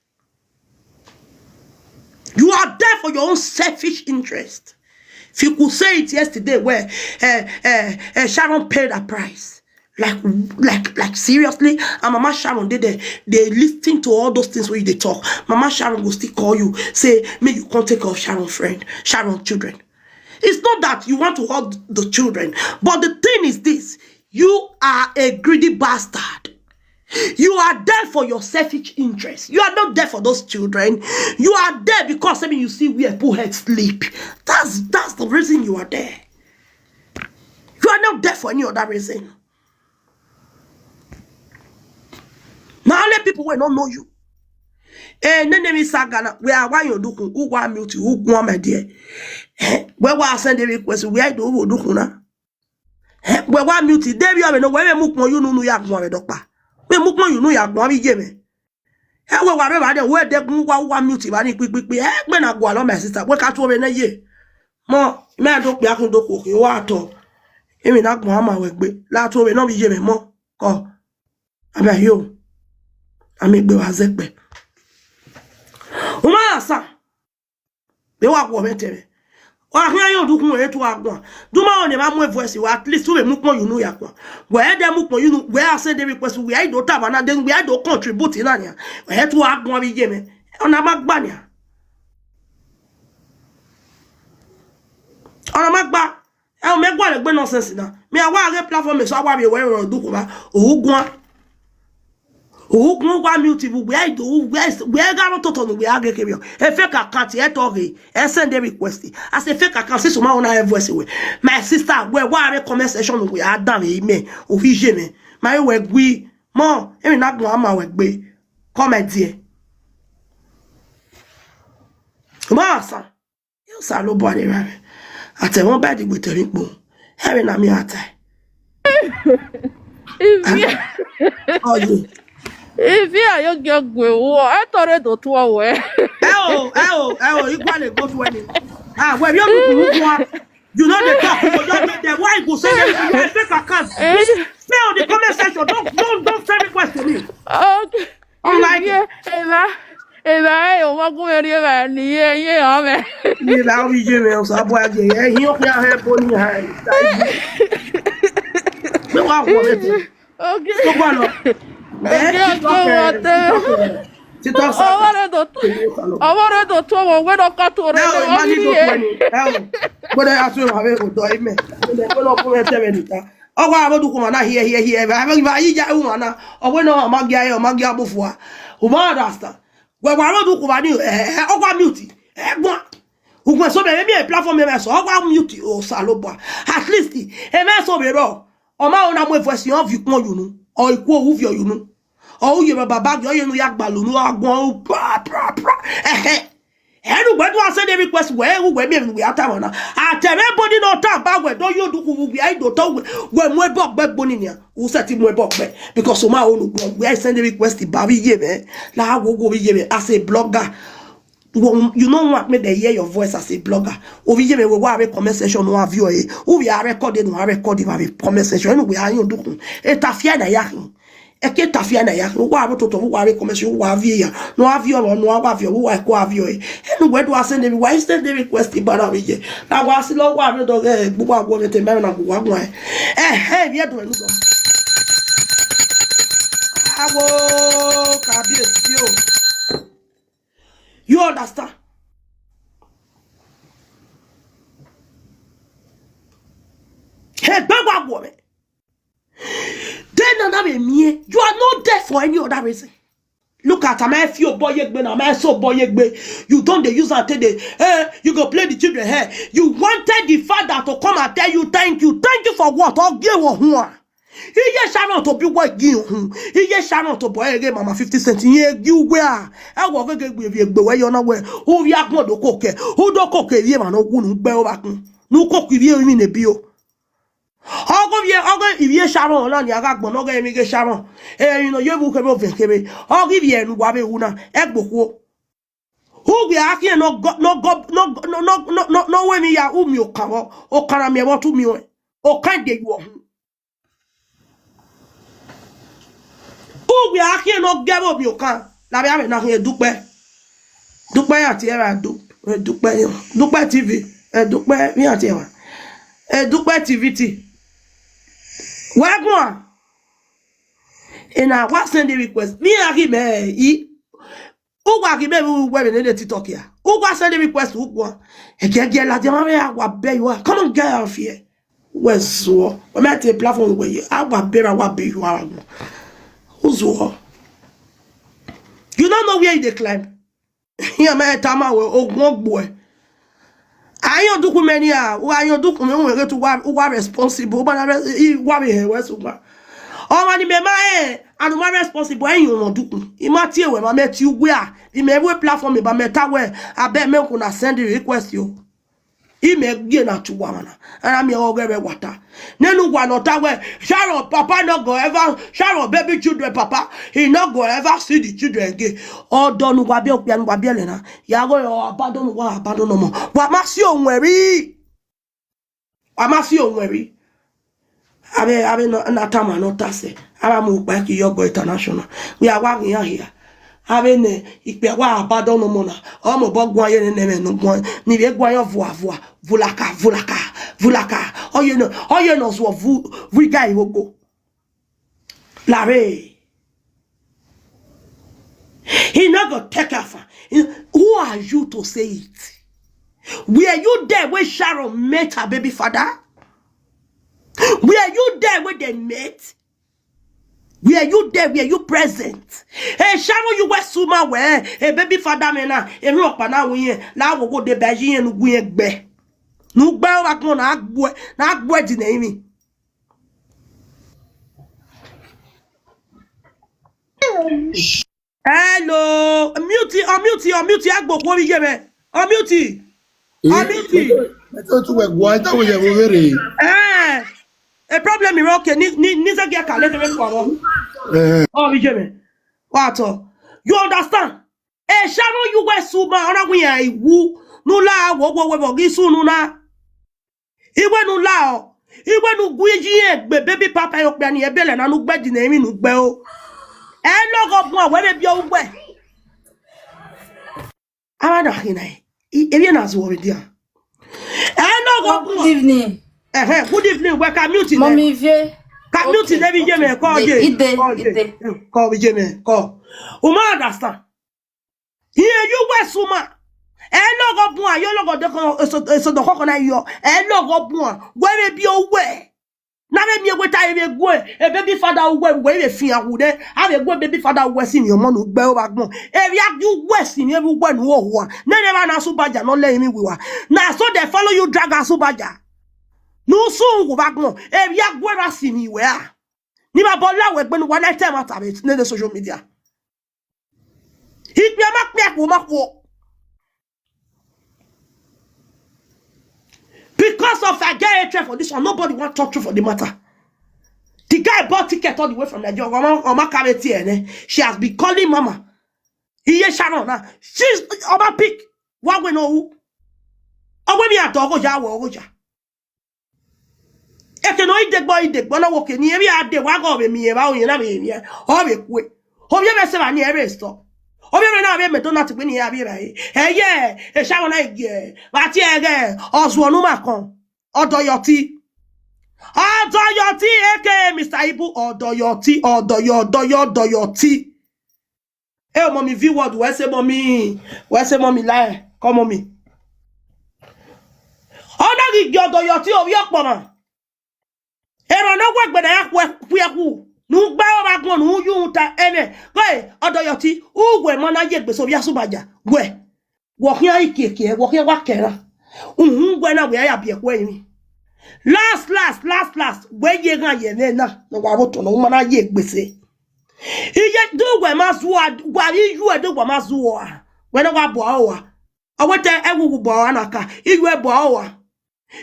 You are there for your own selfish interest. If you could say it yesterday, where uh, uh, uh, Sharon paid a price. Like, like, like seriously, and Mama Sharon dey there, they listen to all those things wey you dey talk. Mama Sharon go still call you, say, may you come take care of Sharon friend, Sharon children. It's not that you want to hurt the children, but the thing is this: you are a greedy bastard. You are there for your selfish interest. You are not there for those children. You are there because, I mean, you see where people head sleep. That's that's the reason you are there. You are not there for any other reason. Now only people will not know you. Eh, nene mi saga na, we are wa yo dukun, u wa mute, u guan my dear. Eh, we wa send a request, we I do wo dukun na. Eh, we wa mute, Debbie, we no, we mu kpon you nu nu ya guan we dokpa. We mu kpon you nu ya guan bi ye me. Eh, we wa re ba de, we de gun wa, wa mute ba ni kpikpikpi. Eh, gbe na gualọ, my sister, we ka tuo vbe ne ye. Mọ, mẹ do kpia kun do koko, wa tọ. Emwi na gbọn ma wẹ gbe. La tuo vbe ne ọ vbe ye mwẹ mọ. Kọ. Abẹ yo. Ami gbe wa zẹkpẹ. U ma sa. Be wa guọ mwẹ tẹmwẹ. Wa khian yo dukun e tu aguan. Du ma one ma mu voice wa, at least u vbe mu kpọn you nu ya guan. Wẹ de mu kpọn you nu, wẹ a send a request, wẹ a do ta ba na, then wẹ a do contribute na nia. Wẹ tu aguan vbe ye mwẹ. Ọna ma gba nia. Ọna ma gba. Ẹ o, mẹ gualọ egbe nonsense na. Mẹ a wa ghe platform eso a wa vbe wẹ rọ dukun ba. U guan. U guan, wa mute vbe uwẹ a i do, uwẹ, uwẹ gha rọ totọ ne uwẹ a ghe kevbe. E fake account, ẹ tọ ghe, ẹ send a request. As a fake account, since u ma rhona voice wẹ. My sister, wẹ wa vbe comment section wẹ a danmwẹ imẹ, ovbi iye mwẹ. Ma vbe wẹ gui, mọ, emwi na gbọn ma wẹ gbe. Comment there. Ma sa. Osanobua rre evbavbe. Atẹmwẹ ọba ẹdẹ gbe tẹmwẹ ikpo. Ẹmwẹ na miẹn a tae. Ivie. Ọye. Ivie a yo gie gue wọ, ẹ tọrọ do tuọ wẹ. Ẹ o, ẹ o, ẹ o, iguale go do any. Ah, wẹ vbe odukhunmwu guan. You know the talk, you just make them. Why you go send them to your fake account? Stay on the comment section. Don't, don't, don't send request to me. Okay. Unlike Ivie, evba, evba, ẹ, ọmọ gun mwẹ rri evba ni ye, ye họn mwẹ. Ni la ovbi iye mwẹ, Osanobua ye, ẹ hin okpia hẹ ebo ni ha. Me wa wo me te. Okay. So go on. Eh, okay, TikTok, okay, eh, what, eh, TikTok, eh, TikTok, ọmọ rẹ do tu, ọmọ rẹ do tu, ọmọ wẹ nọ ka tu rẹ. Ẹ o, ma ni do tu ni. Ẹ o. Gbọdọ ya tu ma vbe odo ime. Gbọdọ ko lo ko me te me ni ta. Ọ wa vbe dukun na hiẹ, hiẹ, hiẹ, vbe, vbe, vbe, iya, u ma na. Ọ wẹ nọ, ọ ma gia, ọ ma gia bu fua. U ma understand. Wẹ wa vbe dukun ni, eh, eh, ọ wa mute. Ẹ guan. U guan so me, me platform me so, ọ wa mute, Osanobua. At least, e me so vbe rọ. Ọ ma rhona mu voice, ọ viọ ukpọn you nu. Ọ ikhuo u viọ you nu. Ọ u ye baba bag, ọ ye nu ya gbalọ nu, agbọn, pra, pra, pra. Ẹhẹ. Ẹnu wẹ do a send a request, wẹ, wẹ miẹn emwi ne uwẹ a tama na. Atẹmwẹ body nọ ta ba wẹ do yo dukhu vbe uwẹ a i do tọ wẹ, wẹ mu ẹbọ gbe gbo ni nian. U sẹtin mu ẹbọ gbe, because u ma ho nu gbọn, wẹ a send a request ba vbe iye mwẹ. La wo wo vbe iye mwẹ as a blogger. Wo, you know what make they hear your voice as a blogger. Ovbi iye mwẹ, wẹ wa vbe comment section, no avio e. U vbe a record, no a record vbe comment section. Ẹnu wẹ a yo dukhu. E ta fia na ya khin. Eke ta fia na ya, u wa vbe totọ, u wa vbe comment, u wa viọ ya, ne u wa viọ ọmọ, ne u wa viọ, u wa ẹko a viọ ẹre. Ẹnu wẹ do a send a, wa send a request ba na vbe ye. Na wa si lọ, u wa vbe do ghe gbe uwa guọ vbe te mẹ na gbe uwa guan. Ẹhẹ, vbe ẹdun ẹnu dọ. Awo, kabiyesi o. You understand? Egbe wa guọ mwẹ. Then na na vbe miẹn, you are not there for any other reason. Look at, am I feel boy egbe na, am I so boy egbe? You don't dey use and take the, eh, you go play the children hair. You wanted the father to come and tell you thank you. Thank you for what? Ọ gie wọ huan. Iye Sharon to bi wọ gi hun. Iye Sharon to boy ege mama fifty cent. Iye gi uwe a. Ẹ wọ gege gbe vbe egbe wẹ yọ na wẹ. U vbe agbọn do koke. U do koke vbe emwa no wu nu gbe o ba kun. Nu koke vbe emwi ne bi o. Ọghe ivie, ọghe ivie Sharon na nia gha gbọn, ọghe emwi ghe Sharon. Emwi nọ ye vbe ukhebe ovẹn khebe. Ọghe ivie ne uwa vbe ru na, ẹgbokhuo. Uwẹ a khian ne ọ gọ, ne ọ gọ, ne ọ gọ, ne ọ, ne ọ, ne ọ, ne ọ, ne ọ wẹ emwi ya, u miẹn okan vbọ, okan na miẹn vbọ, te u miẹn ọẹn. Okan de yu ọhun. Uwẹ a khian ne ọ gẹ vbe ovbi okan, lavbe avbe na khian Dupẹ. Dupẹ iran tie ẹmwẹ Adu, Dupẹ iran, Dupẹ T V, Dupẹ iran tie ẹmwẹ, Dupẹ T V T. Wẹ guan, ena wa send request, vbe iran ghi mẹ i, u wa ghi mẹ vbe uwẹ vbe nene TikTok ya, u wa send request u guan, ẹgiẹgiẹ ladian ma vbe a wa bẹ you, come on, get out of here. Wẹ zuọ, wẹ mẹ te platform wẹ ye, a wa bẹrẹ, a wa bẹ you, a wa gbọn. Uzuo. You don't know where you dey climb. Iran ma tama wẹ ogun gbuẹ. Ayọn dukun mẹ nia, wa ayọn dukun mẹ, wẹ ghe tu wa, wa responsible, wa na re-, i wa vbe hẹ wẹ sugba. Ọmwa ni mẹ ma ẹ, and ma responsible, ẹ yọn dukun. I ma tie wẹ, ma mẹ tie uwẹ a, I mẹ vbe platform, ba mẹ ta wẹ, abẹ mẹ kuna send request yo. I mẹ gie na tu uwa mwa na. Ana miẹn ọghẹ vbe wata. Nene uwa nọ ta wẹ, Sharon papa no go ever, Sharon baby children papa, he no go ever see the children again. Ọdọ ne uwa biẹ, okpia ne uwa biẹ lẹ na. Ya gho abandon uwa, abandon ọmọ. Wa ma si owẹn rri. Wa ma si owẹn rri. Avbe, avbe na, na tama ne ọ ta sẹ, avbe mu ukpa ki yọ gọ international. Wẹ a wa ghi iran hia. Avbe nẹ, ikpia wa abandon ọmọ na. Ọ mobọ guan ye ne ẹmwẹ ne ọ guan. Ni vbe guan yọ vua vua, vulaka, vulaka, vulaka. Ọ ye nọ, ọ ye nọ zuọ vu, vu iga ivbogbo. Lare. He not gonna take her. Who are you to say it? Were you there when Sharon met her baby father? Were you there when they met? Were you there? Were you present? Hey, Sharon, you were suma where a baby father man na, a rock pa na we, na wo go de ba yi and we gbe. No gbe o ba gbọn na gbe, na gbe di na imi. Hello, mute, unmute, unmute, agbo khuo vbe iye mwẹ. Unmute. Unmute. Ẹ tó tún wẹ̀ gbọ́, ẹ táwọn yẹ̀ wò wéré. Eh, a problem is okay. Ni, ni, ni se gia kale te me kwa wo. Eh. Oh, vbe iye mwẹ. What? You understand? Eh, Sharon, you were suma, ona we ya iwu. Nu la wo wo wo wo gi su nu na. Iwe nu la o. Iwe nu gu yi egbe baby papa yo kpia ni ebele na nu gbe di na emi nu gbe o. E logho bun a wẹ vbe biẹ uwẹ. Ara na khin na. Emwi na zuọ vbe dia. E logho bun. Good evening. Eh, good evening. Welcome, mute. Mommy Vie. Ka mute. Okay, ne vbe iye mwẹ, okay. Ko ye. Ide, ko ye. Ide. Ko vbe iye mwẹ, ko. U ma understand. Iye yu wẹ suma. E logho bun a, yo logho de ko, eso, eso do koko na yo. E logho bun a. Wẹ vbe biẹ uwẹ. Na vbe miẹn wẹ ta vbe gue, a baby father uwẹ, wẹ vbe fian wu de. A vbe gue baby father uwẹ si ni ọmọ nu gbe o vbe agbọn. Emwi a yu wẹ si ni emwi uwẹ nu o hua. Nene vba na Asubaja nọ lẹ emwi wiwa. Na so they follow you drag Asubaja. Nu su wu vbe agbọn. Emwi a gue ra si ni wẹ a. Ni ma bọ la wẹ gbe nu wa na tẹ ma ta vbe nene social media. Ikpia ma kpia kpo ma khuo. Because of I get hatred for this one, nobody want talk true for the matter. The guy bought ticket all the way from Nigeria. Ọma, ọma kave tie ne. She has been calling mama. Iye Sharon na. She's ọma pick. Wa we no who. Ọwẹ mi adọ ọgho ya, wọ ọgho ya. Eke nọ idegbọ idegbọ na wo ke ni emwi a de wa gọ vbe mi evba oyin na vbe mi. Ọ vbe kue. Ovbi mwẹ sẹ vba ni ẹ vbe sọ. Ovbi mwẹ na vbe mẹ do na tigbe ni a vbe ra e. Ẹyẹ, Esharon na gie. Vba tie ẹghẹ, ọ zuọ nu ma kọn. Ọdọyọti. Ọdọyọti eke Mister Ibu, Ọdọyọti, Ọdọyọ, Ọdọyọ, Ọdọyọti. E, mommy V word, wẹ sẹ mommy, wẹ sẹ mommy lie, call mommy. Ọ na ghi gie Ọdọyọti ovbi ọkpọmwa. Erha ne ọ wẹ egbe na ya khuẹ, khuẹ khu, ne u gbe aro vbe agbọn, ne u yu ta ẹmwẹ. Ghe, Ọdọyọti, uwẹ ma na ye egbe sẹ ovbi Asubaja, wẹ. Wọ khian ikiekie, wọ khian wa kẹra. Uhunmwu wẹ na wẹ a ya biẹ khuẹ emwi. Last, last, last, last, wẹ ye eghan ye ẹmwẹ na, ne ọ wa vbe otọ nọ, u ma na ye egbe sẹ. Iye, do wẹ ma zuọ, wa iyuẹ do wẹ ma zuọ a. Wẹ na wa bua aro a. Ọ wẹ te ẹwu wu bua aro na ka, iyuẹ bua aro a.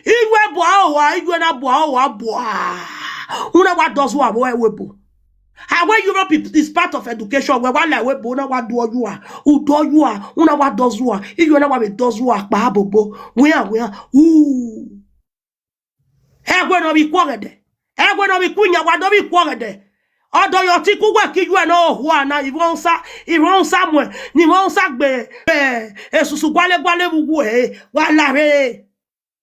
Iyuẹ bua aro a, iyuẹ na bua aro a bua. U na wa dọ zuọ vbe ẹvbo ebo. A wẹ Europe is part of education, wẹ wa la ẹvbo ebo, u na wa dọ yuẹ, u dọ yuẹ, u na wa dọ zuọ, iyuẹ na wa vbe dọ zuọ kpa bobo. Wian, wian, u. Ẹwe ne ọ vbe ikhuo ọghẹdẹ. Ẹwe ne ọ vbe ikhuo iyan wa do vbe ikhuo ọghẹdẹ. Ọdọyọti ku wẹ ke iyuẹ ne ọ hua na, ivbi Hausa, ivbi Hausa muẹn, ne ivbi Hausa gbe, gbe esusu guale guale vbe uwu ẹre, wa la rre.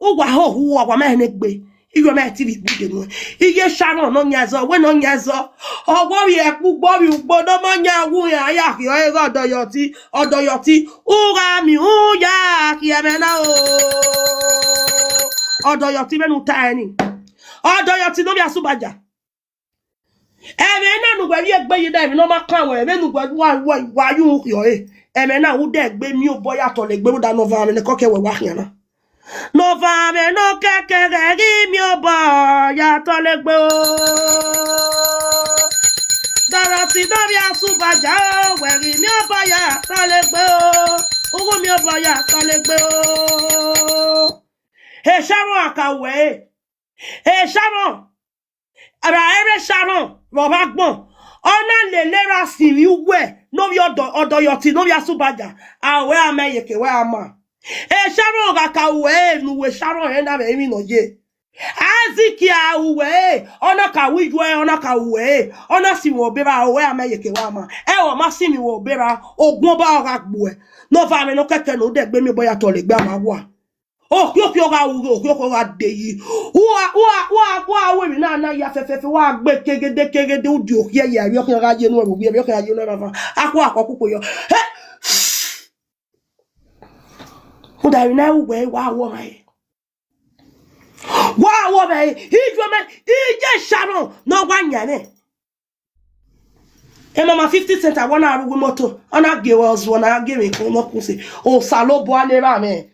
Uwa ho hu uwa, wa ma hẹn egbe. Iyuẹ ma ti vbe igbude nuẹn. Iye Sharon nọ yan ẹzọ, wẹ nọ yan ẹzọ. Ọ wẹ ovbi ẹkpo ugbo, ovbi ugbo, ne ọ ma yan wu yan, a ya khiọ ẹre ghe Ọdọyọti, Ọdọyọti. U gha miẹn u ya khiẹ mwẹ na o. Ọdọyọti vbene u ta ẹre ni. Ọdọyọti ne ovbi Asubaja. Ẹmwẹ na ne u Wẹ vbe egbe ye da emwi ne ọ ma kan wẹ, vbene uwẹ wa, wa, wa ye uhunmwu khian ọre. Ẹmwẹ na, u de egbe miẹn obọ ya tọlegbe, rhunmwuda ne ọ va mwẹ ne kọkẹ wẹ wa khian na. Ne ọ va mwẹ ne ọ kẹkẹ ghẹ ghi miẹn obọ ya tọlegbe o. Dorothy Nọvbiasubaja o, wẹ ghi miẹn obọ ya tọlegbe o. U ghi miẹn obọ ya tọlegbe o. E Sharon a ka wẹ ẹre. E Sharon, ra ẹre Sharon vbe ọmwa agbọn, ọ na lele ra sivbi uwẹ ne ovbi ọdọ, ọdọ yọ ti Nọvbiasubaja, a wẹ a ma iyeke wẹ a ma. E Sharon gha ka ru ẹre ne uwẹ Sharon rẹn na vbe emwi ne ọ ye. Isaac a ru ẹre, ọ na ka ru iyuẹ, ọ na ka ru ẹre, ọ na sinmwi obọ erha, a wẹ a ma iyeke wẹ a ma. Ẹ ọ ma sinmwi obọ erha, ogun ọba ọ gha gbuẹ. Ne ọ va mwẹ ne ọ kẹkẹ ne u de egbe miẹn obọ ya tọlegbe a ma wa. Okhiokhi ọ gha ru, okhiokhi ọ gha de yi. Uwa, uwa, uwa, uwa ru emwi na na ya fẹfẹfẹ, uwa gbe kegede kegede, u di okhiẹ ye, avbiọ khian gha ye nuẹ vbe ovbi, avbiọ khian gha ye nuẹ vbe avan. Akhọ akhọ kukpo yọ. He! Rhunmwuda emwi na ru wẹ, wa wọ ọmwa re. Wa wọ ọmwa re. Ijuẹ mẹ, iye Sharon ne ọ wa yan mwẹ. Emama fifty cent awọ na ru uwu imoto, ọ na gie vbe ọzuọ na, a gie vbe ekun nọ kun se. Osanobua ne erha mwẹ.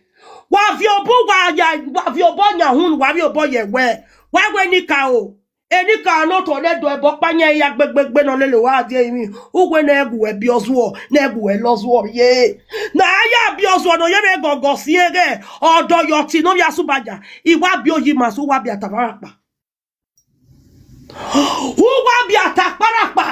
Wa viọ obọ, wa ya, wa viọ obọ yan uhunmwu, wa viọ obọ ye ẹwẹ. Wa wẹ enikaro. Enikaro ne otọ nẹ do ẹbọ ọkpa yan ya gbegbegbe ne ọ lele wa die emwi. Uwẹ ne gu wẹ biẹ ọzuọ, ne gu wẹ lọ ọzuọ ye. Ne a ya biẹ ọzuọ ne ọ ye vbe gọgọ si ẹghẹ, ọdọ yọ ti Nọvbiasubaja. I wa biẹ oyi ma sẹ, u wa biẹ atakparakpa. U wa biẹ atakparakpa,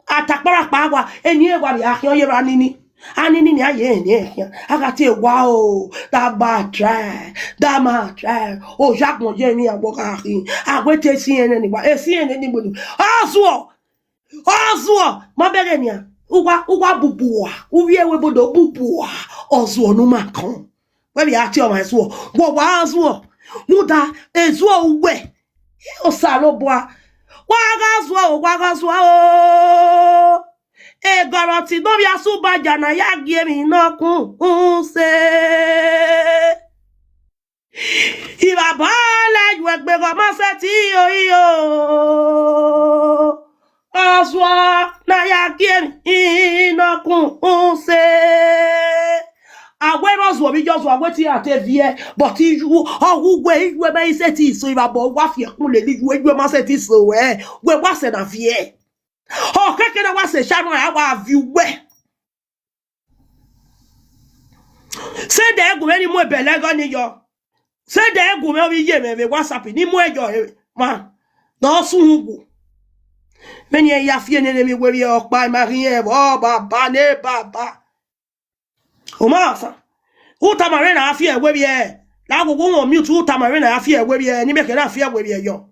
atakparakpa wa, eni e wa vbe a khian ye vbe anini. Anini ni a ye eni e khian. A gha tie wa o, that man try, that man try. Oya agbọn ye emwi agbọn gha khin. A wẹ te esi ẹnrẹn ni wa, esi ẹnrẹn ni gbenu. Ọzuọ, ọzuọ, ma bẹghe nian. U wa, u wa bubu ua, u vbiẹ ẹvbo ebo do bubu ua, ọzuọ ne u ma kọn. Wẹ vbe a tie ọmwa ẹzuọ, wẹ wa zuọ. Rhunmwuda ezuọ uwẹ, Osanobua, wa gha zuọ o, wa gha zuọ o. Egọrọ ti Nọvbiasubaja na ya gie emwi nọ kun se. Ivbabọ lẹ yu egbe ghe ọ ma sẹtin ro iro. Ọzuọ na ya gie emwi nọ kun se. A wẹ rre ọzuọ vbe iye ọzuọ, a wẹ te iran te viẹ, but iyu, ọ wu wẹ iyu ẹmwẹ i sẹtin so ivbabọ, wa fi ẹkun lele iyu, iyu ẹmwẹ ma sẹtin so ruẹ, wẹ wa sẹ na viẹ. Ọ kẹkẹ na wa sẹ Sharon, a wa viẹ uwẹ. Sẹ ẹdẹ gu mwẹ ni mu ebẹlẹ ẹghọ ni yọ. Sẹ ẹdẹ gu mwẹ ovbi iye mwẹ vbe WhatsApp ni mu ẹyọ emwa ne ọ sẹ uhunmwu. Vbene irẹn ya fi ene ne emwi werriẹ ọkpa, ima ghi rẹn vbe ọ baba ne baba. Ọ ma san. U tama mwẹ na a fi ẹre werriẹ. La ghwoghwo mwẹ mute, u tama mwẹ na a fi ẹre werriẹ, ne imẹ kherha fi ẹre werriẹ yọ.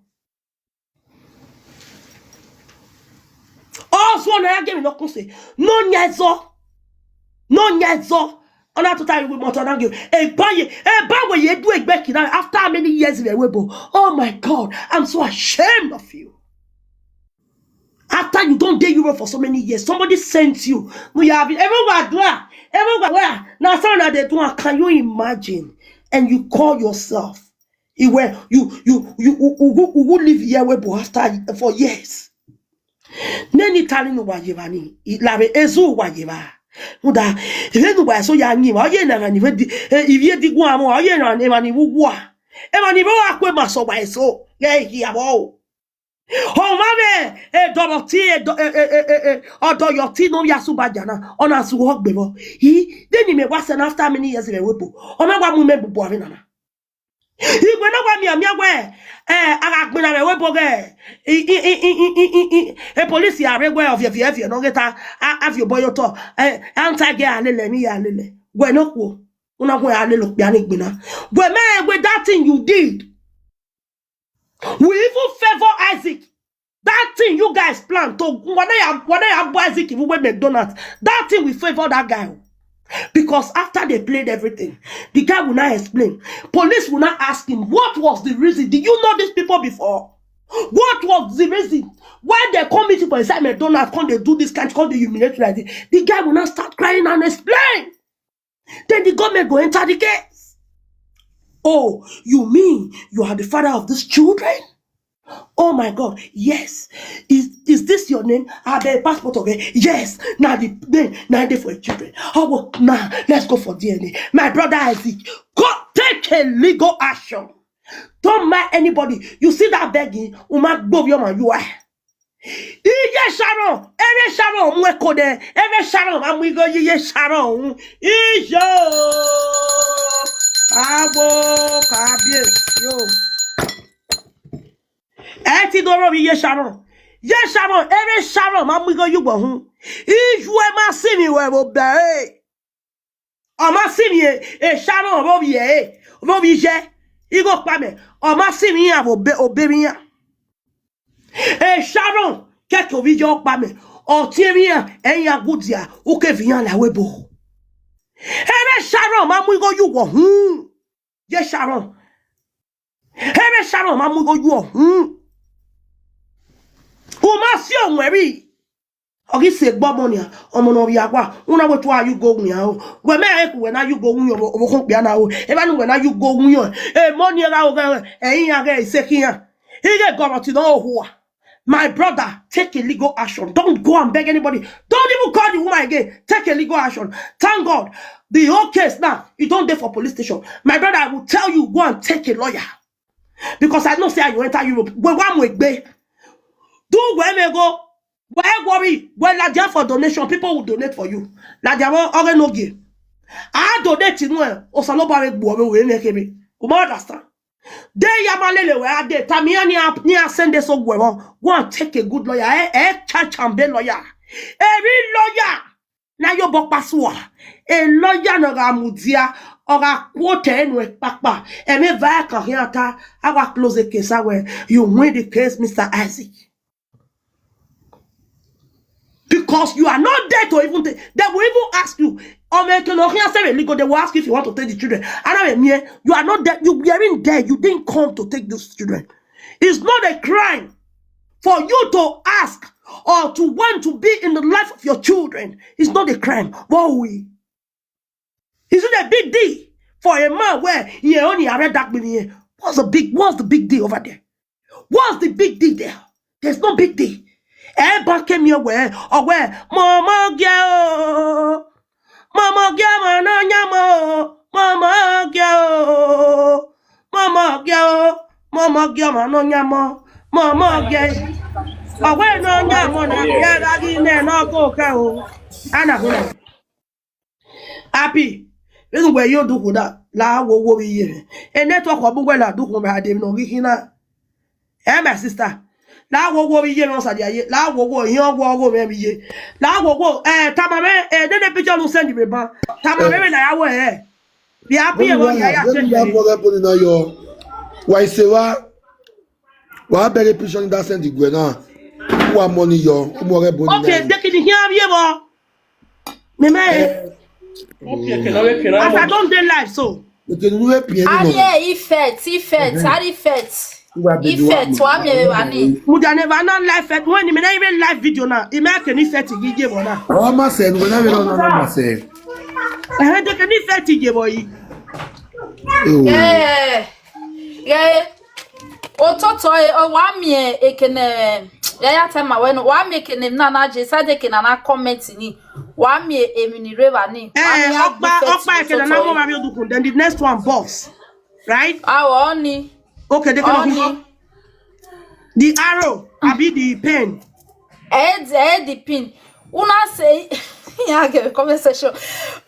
Ọzuọ na ya gie emwi ne ọ kun se. Ne ọ yan ẹzọ. Ne ọ yan ẹzọ. Ọ na tota vbe imoto, ọ na gie. Eba ye, eba wẹ ye du egbe kina after how many years vbe ẹvbo ebo? Oh my God, I'm so ashamed of you. After you don dey Europe for so many years, somebody sent you. No, you have, everyone do am. Everyone do am. Na so una dey do am. Can you imagine? And you call yourself, you were, you, you, you, who, who, who, who live here wey bo after for years. Nene Italy ne uwa ye evba ni, la vbe ezu uwa ye evba. Rhunmwuda, vbene uwa eso ya yin evba, ọ ye na emwa ni vbe di, eh, ivie diguan mwẹ, ọ ye na emwa ni vbe uwa. Emwa ni vbe uwa kue ma sẹ uwa eso, ghẹ hia vbọ o. Ọmwa mwẹ, edọmọ ti, edo-, e, e, e, e, e, ọdọ yọ ti ne ọ vbe asubaja na, ọ na zẹ uwẹ gbe vbọ. I, de ni mẹ wa sẹ na after many years vbe ẹvbo ebo, ọ ma wa mu imẹ bubu avbe nana. Iwẹ na wa mianmian wẹ, eh, a gha gbinna vbe ẹvbo ebo ghẹ, i, i, e police a rre wẹ ọviẹviẹ viẹ ne ọ ghe ta, a, a viọ obọ ye otọ, eh, anti ghe a lele emwi ya lele. Wẹ ne okhuo, u na wẹ a lele okpia ni gbinna. Wẹ mẹ wẹ that thing you did. We even favor Isaac. That thing you guys plan to, whatever, whatever Isaac even with McDonald's, that thing will favor that guy. Because after they played everything, the guy will not explain. Police will not ask him, "What was the reason? Did you know these people before? What was the reason why they come meet you for inside McDonald's, come they do this kind, come they humiliate you like this?" The guy will not start crying and explain. Then the government go enter the case. "Oh, you mean you are the father of these children? Oh my God, yes. Is, is this your name, I have a passport of it. Yes, now the name, now they for children. Oh, well, now let's go for D N A. My brother Isaac, go take a legal action. Don't mind anybody. You see that begging, uma gbovi ọmwa you are. Iye Sharon, ere Sharon mu eko nẹ, ere Sharon ma mu igho ye iye Sharon ru. Iyo, avo, kabie, yo. Ẹ ti do rhọvbi iye Sharon. Iye Sharon, ere Sharon ma mu igho ye ugbọ hu. Iye ma si ni wẹ vbe obẹ ẹre. Ọ ma si ni e Sharon vbe ovbi ẹre, vbe ovbi iye, igho kpamẹ, ọ ma si ni iran vbe obọ, obọ emwi iran. E Sharon kẹkẹ ovbi iye ọkpamẹ, ọ tie emwi iran, ẹ iran gu dia, u ke viọ iran la ẹvbo ebo. Ere Sharon ma mu igho ye uwẹ uhunmwu. Iye Sharon. Ere Sharon ma mu igho ye uwẹ uhunmwu. U ma si owẹn rri. Ọ ghi sẹ egbe ọmọ nian, ọmọ ne ọ vbe a wa, u na wẹ te u gha ya ugo winna o. Wẹ mẹ rẹn ku wẹ na ya ugo winna ọvbokhan okpia na o. Evba ne uwẹ na ya ugo winna, emọ ni gha ro ghẹ, ẹ iran ghẹ isekhian. Ighẹ government ne ọ hua. My brother, take a legal action. Don't go and beg anybody. Don't even call the woman again. Take a legal action. Thank God. The whole case now, e don dey for police station. My brother, I will tell you, go and take a lawyer. Because I know say you enter Europe. Wẹ wa mu egbe. Do wẹ mẹ go. Wẹ worry. Wẹ ladian for donation. People will donate for you. Ladian vbe ọghe ne ogie. A donate nuẹn, Osanobua vbe gbuẹ vbe wẹ mẹ kherhe. U ma understand? De ya ma lele wẹ a de, tama iran ne iran, ne iran send eso guẹ vbọ. Go and take a good lawyer. Ẹ, ẹ cha chambe lawyer. Every lawyer na ye obọ kpa sua. A lawyer ne ọ gha mudia, ọ gha quote ẹre nuẹn kpakpa. Ẹmwẹ eva kan khian ta, a wa close the case, a wẹ, you win the case, Mister Isaac. Because you are not there to even take, they will even ask you. Ọmọ eke ne ọ khian sẹ vbe legal, they will ask you if you want to take the children. And I mean, you are not there, you weren't there, you didn't come to take those children. It's not a crime for you to ask or to want to be in the life of your children. It's not a crime. What we? Is it a big deal for a man where he only read that million? What's the big, what's the big deal over there? What's the big deal there? There's no big deal. Ẹ ba kẹ miẹn wẹ, ọ wẹ, mama gie o, mama gie ọmwa ne ọ yan mọ o, mama gie o, mama gie o, mama gie ọmwa ne ọ yan mọ, mama gie. Ọ wẹ ne ọ yan mọ na, ya gha ghi nẹ ne ọ go kẹ o. Ana huna. Happy, vbene uwẹ ye odukhunmwu na, la wo wo vbe iye mwẹ. E network ọ bu wẹ la odukhunmwu mwẹ a de emwi ne ọ ghi khin na. Eh, my sister, la wo wo vbe iye mwẹ, Osadia ye, la wo wo, iyan wo wo mwẹ vbe iye. La wo wo, eh, tama mwẹ, eh, nene picture ne u send vbe ban. Tama mwẹ vbene a ya wẹ, eh. Vbe a biẹ vbe ọ ya ya change. Vbene uwa mu ọghe boni na yọ, wa ise vba, wa bẹghe picture ni da send guẹ na. Uwa mu ọni yọ, u mu ọghe boni na. Okay, dekini khian vbiẹ vbọ. Mẹ ma rẹn. As I don dey live so. Eke ne u vbe piẹn ni nọ. Ariẹ ifet, ifet, ari ifet. Ifet, wa miẹn vbe evba ni. Mudia ne evba na live fet, wẹ ni mẹ na i vbe live video na, I ma kẹ ne ifet ghi ye vbọ na. Ọ ma sẹ, ne uwẹ na vbe nọ na ma sẹ. Ẹhẹn, dekẹ ne ifet ye vbọ yi. Eh, eh, ototọ, eh, ọ wa miẹn eke ne, ya ya tama wẹ nọ, wa miẹn eke ne na na je, sa de eke na na comment ni. Wa miẹn emwi ni rre evba ni. Wa miẹn ọkpa, ọkpa eke na na mu ma vbe odukun, then the next one, boss. Right? Awa ọni. Okay, they cannot. Ọni. The arrow, abi the pen. Eh, the, eh, the pin. Una say, ya get comment section.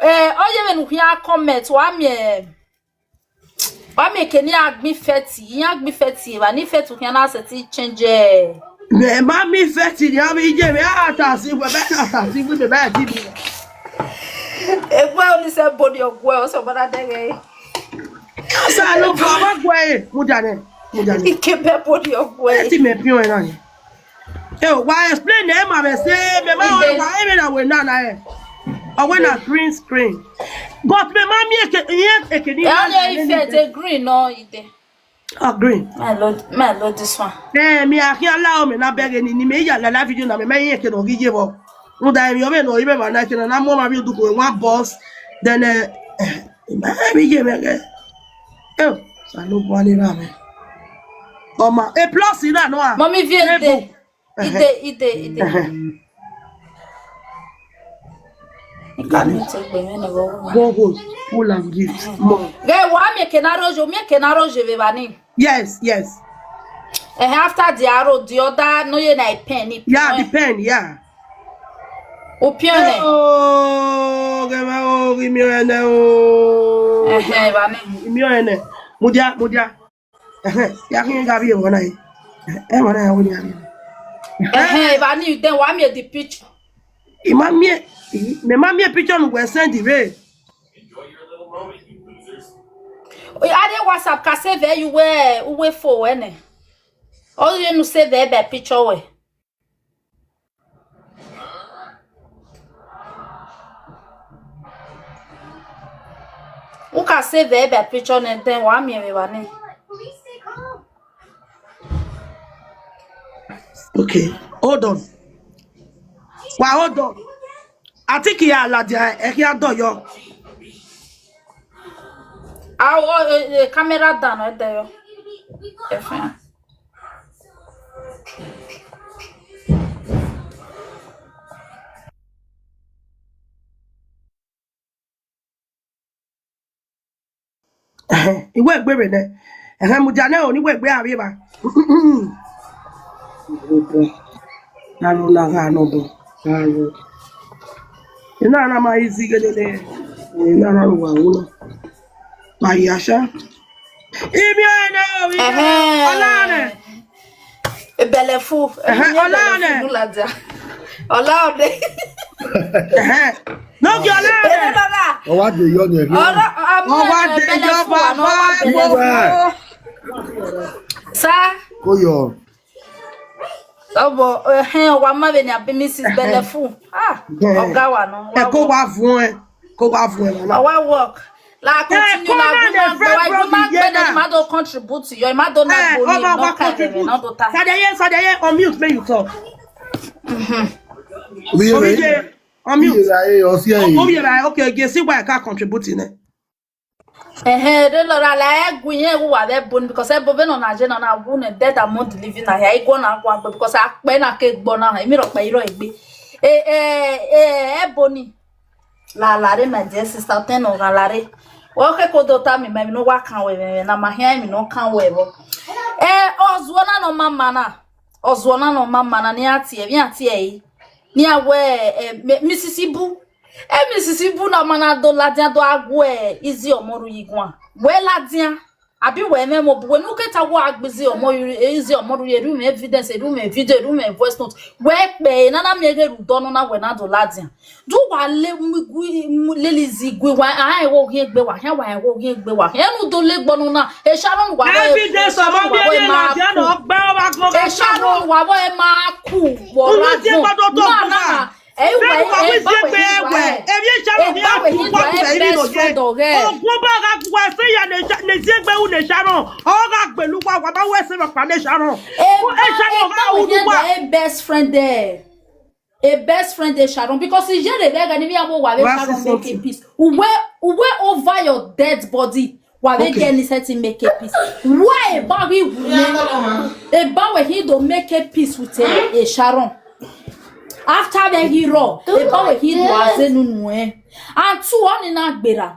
Eh, ọ ye vbene u khian comment, wa miẹn, wa miẹn eke ne iran gbẹn ifet, iran gbẹn ifet, evba ni ifet u khian na sẹtin change. Mẹ ma miẹn ifet ni, a vbe ye mẹ, a ta si, wẹ bẹ na ta si, wẹ bẹ bẹ di mi. Egbe oni sẹ body ọguẹ, ọ sẹ ọgbada dẹghẹ. Osanobua, wa guẹ, mudia nẹ, mudia nẹ. Ike bẹ body ọguẹ. Ẹ ti mẹ piọn ẹran ni. Eh, wa explain ẹ ma vbe sẹ, mẹ ma wa, wa, ẹ mẹ na wẹ na na ẹ. Ọ wẹ na green screen. But mẹ ma miẹn eke, iye eke ni. Ẹ, ọ na ye ifet, green nọ ide. Ah, green. My lord, my lord, this one. Eh, mi a khian la ọ mẹ na bẹghe ni, ni mẹ ya la la video na, mẹ ma iye eke nọ ghi ye vbọ. Rhunmwuda emwi ọ vbe nọ, ivbe ma na eke na, na mu ma vbe odukun, one boss, then, eh, eh, ma vbe ye mẹ ghe. Eh, Osanobua ni ra mẹ. Ọ ma, a plus ira nọ a. Mommy, vie de. Ide, ide, ide. Ẹhẹn. Ika mi te gbe mwẹ ne vbe ọghe. Go, go, pull and gift. Mọ. Ghẹ wa miẹn eke na rre oye, miẹn eke na rre oye vbe evba ni. Yes, yes. Ẹhẹn, after the arrow, the other, no, ye na pen ni. Yeah, the pen, yeah. U piọn nẹ. Oh, ghe ma, oh, ghi miẹn ẹnẹ, oh. Ẹhẹn, evba ni. Ghi miẹn ẹnẹ. Mudia, mudia. Ẹhẹn, ya khian gha vbiẹ ẹmwẹ na re. Ẹmwẹ na ya wẹ ne a rrie. Ẹhẹn, evba ni, then wa miẹn the picture. I ma miẹn, mẹ ma miẹn picture ne uwẹ send rre. A rrie WhatsApp ka save ẹre ye uwẹ, uwẹ phone ruẹ nẹ. Ọ rhie ne u save ẹre by picture ruẹ. U ka save ẹre by picture nẹ, then wa miẹn vbe evba nẹ. Okay, hold on. Wa hold on. I think ya ladian, ẹ khian dọyọ. A o, e, e, camera down, ẹ dẹyọ. Ẹ fẹn. Ẹhẹn, I wẹ egbe vbe nẹ. Ẹhẹn, mudia nẹ o, ne I wẹ egbe a vbe evba. Obọ, aro na gha nọ obọ, aro. Ena na ma easy gele nẹ. Ena na ru wa wu na. Ma ya sha. Imi ẹnẹ o, imi ẹnẹ. Ẹhẹn. Ọla nẹ. Ebẹlẹfu. Ẹhẹn, ọla nẹ. Ọla nẹ. Ẹhẹn. No gi ọla nẹ. Ọ wa de yọ ni ẹrẹ. Ọ wa de yọ baba. Sa. Ko yọ. Ọbọ, ẹhẹn, wa ma vbene a bi Missus Bẹlẹfu. Ah, ọga wa nọ. Ẹ ko wa vuọn ẹ, ko wa vuọn ẹ na. Wa work. La continue, la good man, boy, good man, but then ma do contribute to you. Ma do na go ni, no kind of, no do ta. Sadeye, Sadeye, unmute, make you talk. Obije, unmute. Obije, okay, okay, see why I can't contribute in it. Ẹhẹn, de lọ ra la ẹ gu iran wu wa vbe Ebony, because Ebony vbene ọ na ye na, na wu ne dead among the living na hia, I guọ na guan gbe, because akpẹ na ke gbọ na, emwi rhọkpa i rrọọ egbe. E, e, e, Ebony. La lare, my dear sister, tẹn nọ gha lare. Wẹ ọ khẹke do ta mi, ma emwi ne uwa kan wẹ mwẹ na, ma khian emwi ne ọ kan wẹ vbọ. E, ọzuọ na ne ọ ma ma na, ọzuọ na ne ọ ma ma na, ne iran tie, iran tie ẹre. Ne iran wẹ, e, Missus Ibu. E, Missus Ibu na ma na do ladian do a gu izi ọmọ ru yi guan. Wẹ ladian. Abi wẹ mwẹ mobọ, wẹ ne u ke ta wẹ a gbe izi ọmọ ru, izi ọmọ ru yi, erhu mwẹ evidence, erhu mwẹ video, erhu mwẹ voice note. Wẹ kpẹ, e na na miẹn ghe rhunmwuda ọnọna wẹ na do ladian. Do wa le, mu gu, mu lele izi gu wa, a rẹn wo ghian egbe wa, khian wa rẹn wo ghian egbe wa. Khian ne u do le egbe ọnọna, e Sharon wa vbe, evidence ọmọ wa vbe ma ku. E Sharon wa vbe ma ku, wọ ra gbọn. Na, na, na. Ẹ i wẹ, ẹ ba wẹ hin do ẹ, ẹ ba wẹ hin do ẹ best friend ọghẹ. Ogun ba gha gu wa ẹse ya ne, ne ziegbe ru ne Sharon. Ọ gha gbele uwa, wa ma wẹ ẹse rhọkpa ne Sharon. Ẹ ba wẹ hin do ẹ best friend ẹ. A best friend de Sharon, because iyẹn lè vbe ẹghẹ ne ivbi a vbe wa vbe Sharon make a peace. Uwẹ, uwẹ over your dead body. Wa vbe get innocent in make a peace. Why eba ghi wu nẹ? Eba wẹ hin do make a peace with, eh, eh, Sharon. After vbe ghi rrọọ, eba wẹ hin do a zẹ unu nuẹn. And two, ọni na gberra.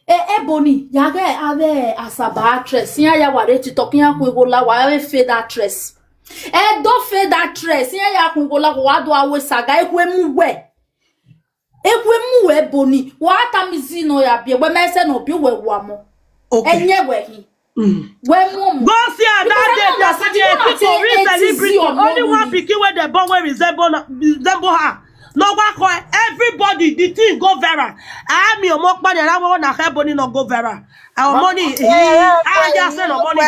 Eh, Ebony, ya ghẹ avbe Asaba actress, iran ya wa rre TikTok, iran khu igho la, wa vbe fade actress. Ẹ do fade actress, iran ya khu igho la, wa do a wẹ saga, ekhue mu wẹ. Ekhue mu wẹ Ebony, wa tama izi nọ ya biẹ, wẹ ma ẹsẹ nọ biẹ wẹ wa mọ. Okay. Ẹyẹn wẹ hin. Mm. Wẹ mu ọmọ. Go see another day, they say the people real celebrity. Only one pikin wey dem born wey resemble, resemble her. No wa call everybody, the thing go viral. I am your mokpa, and I want to help Ebony not go viral. Our money, he, I just say no money.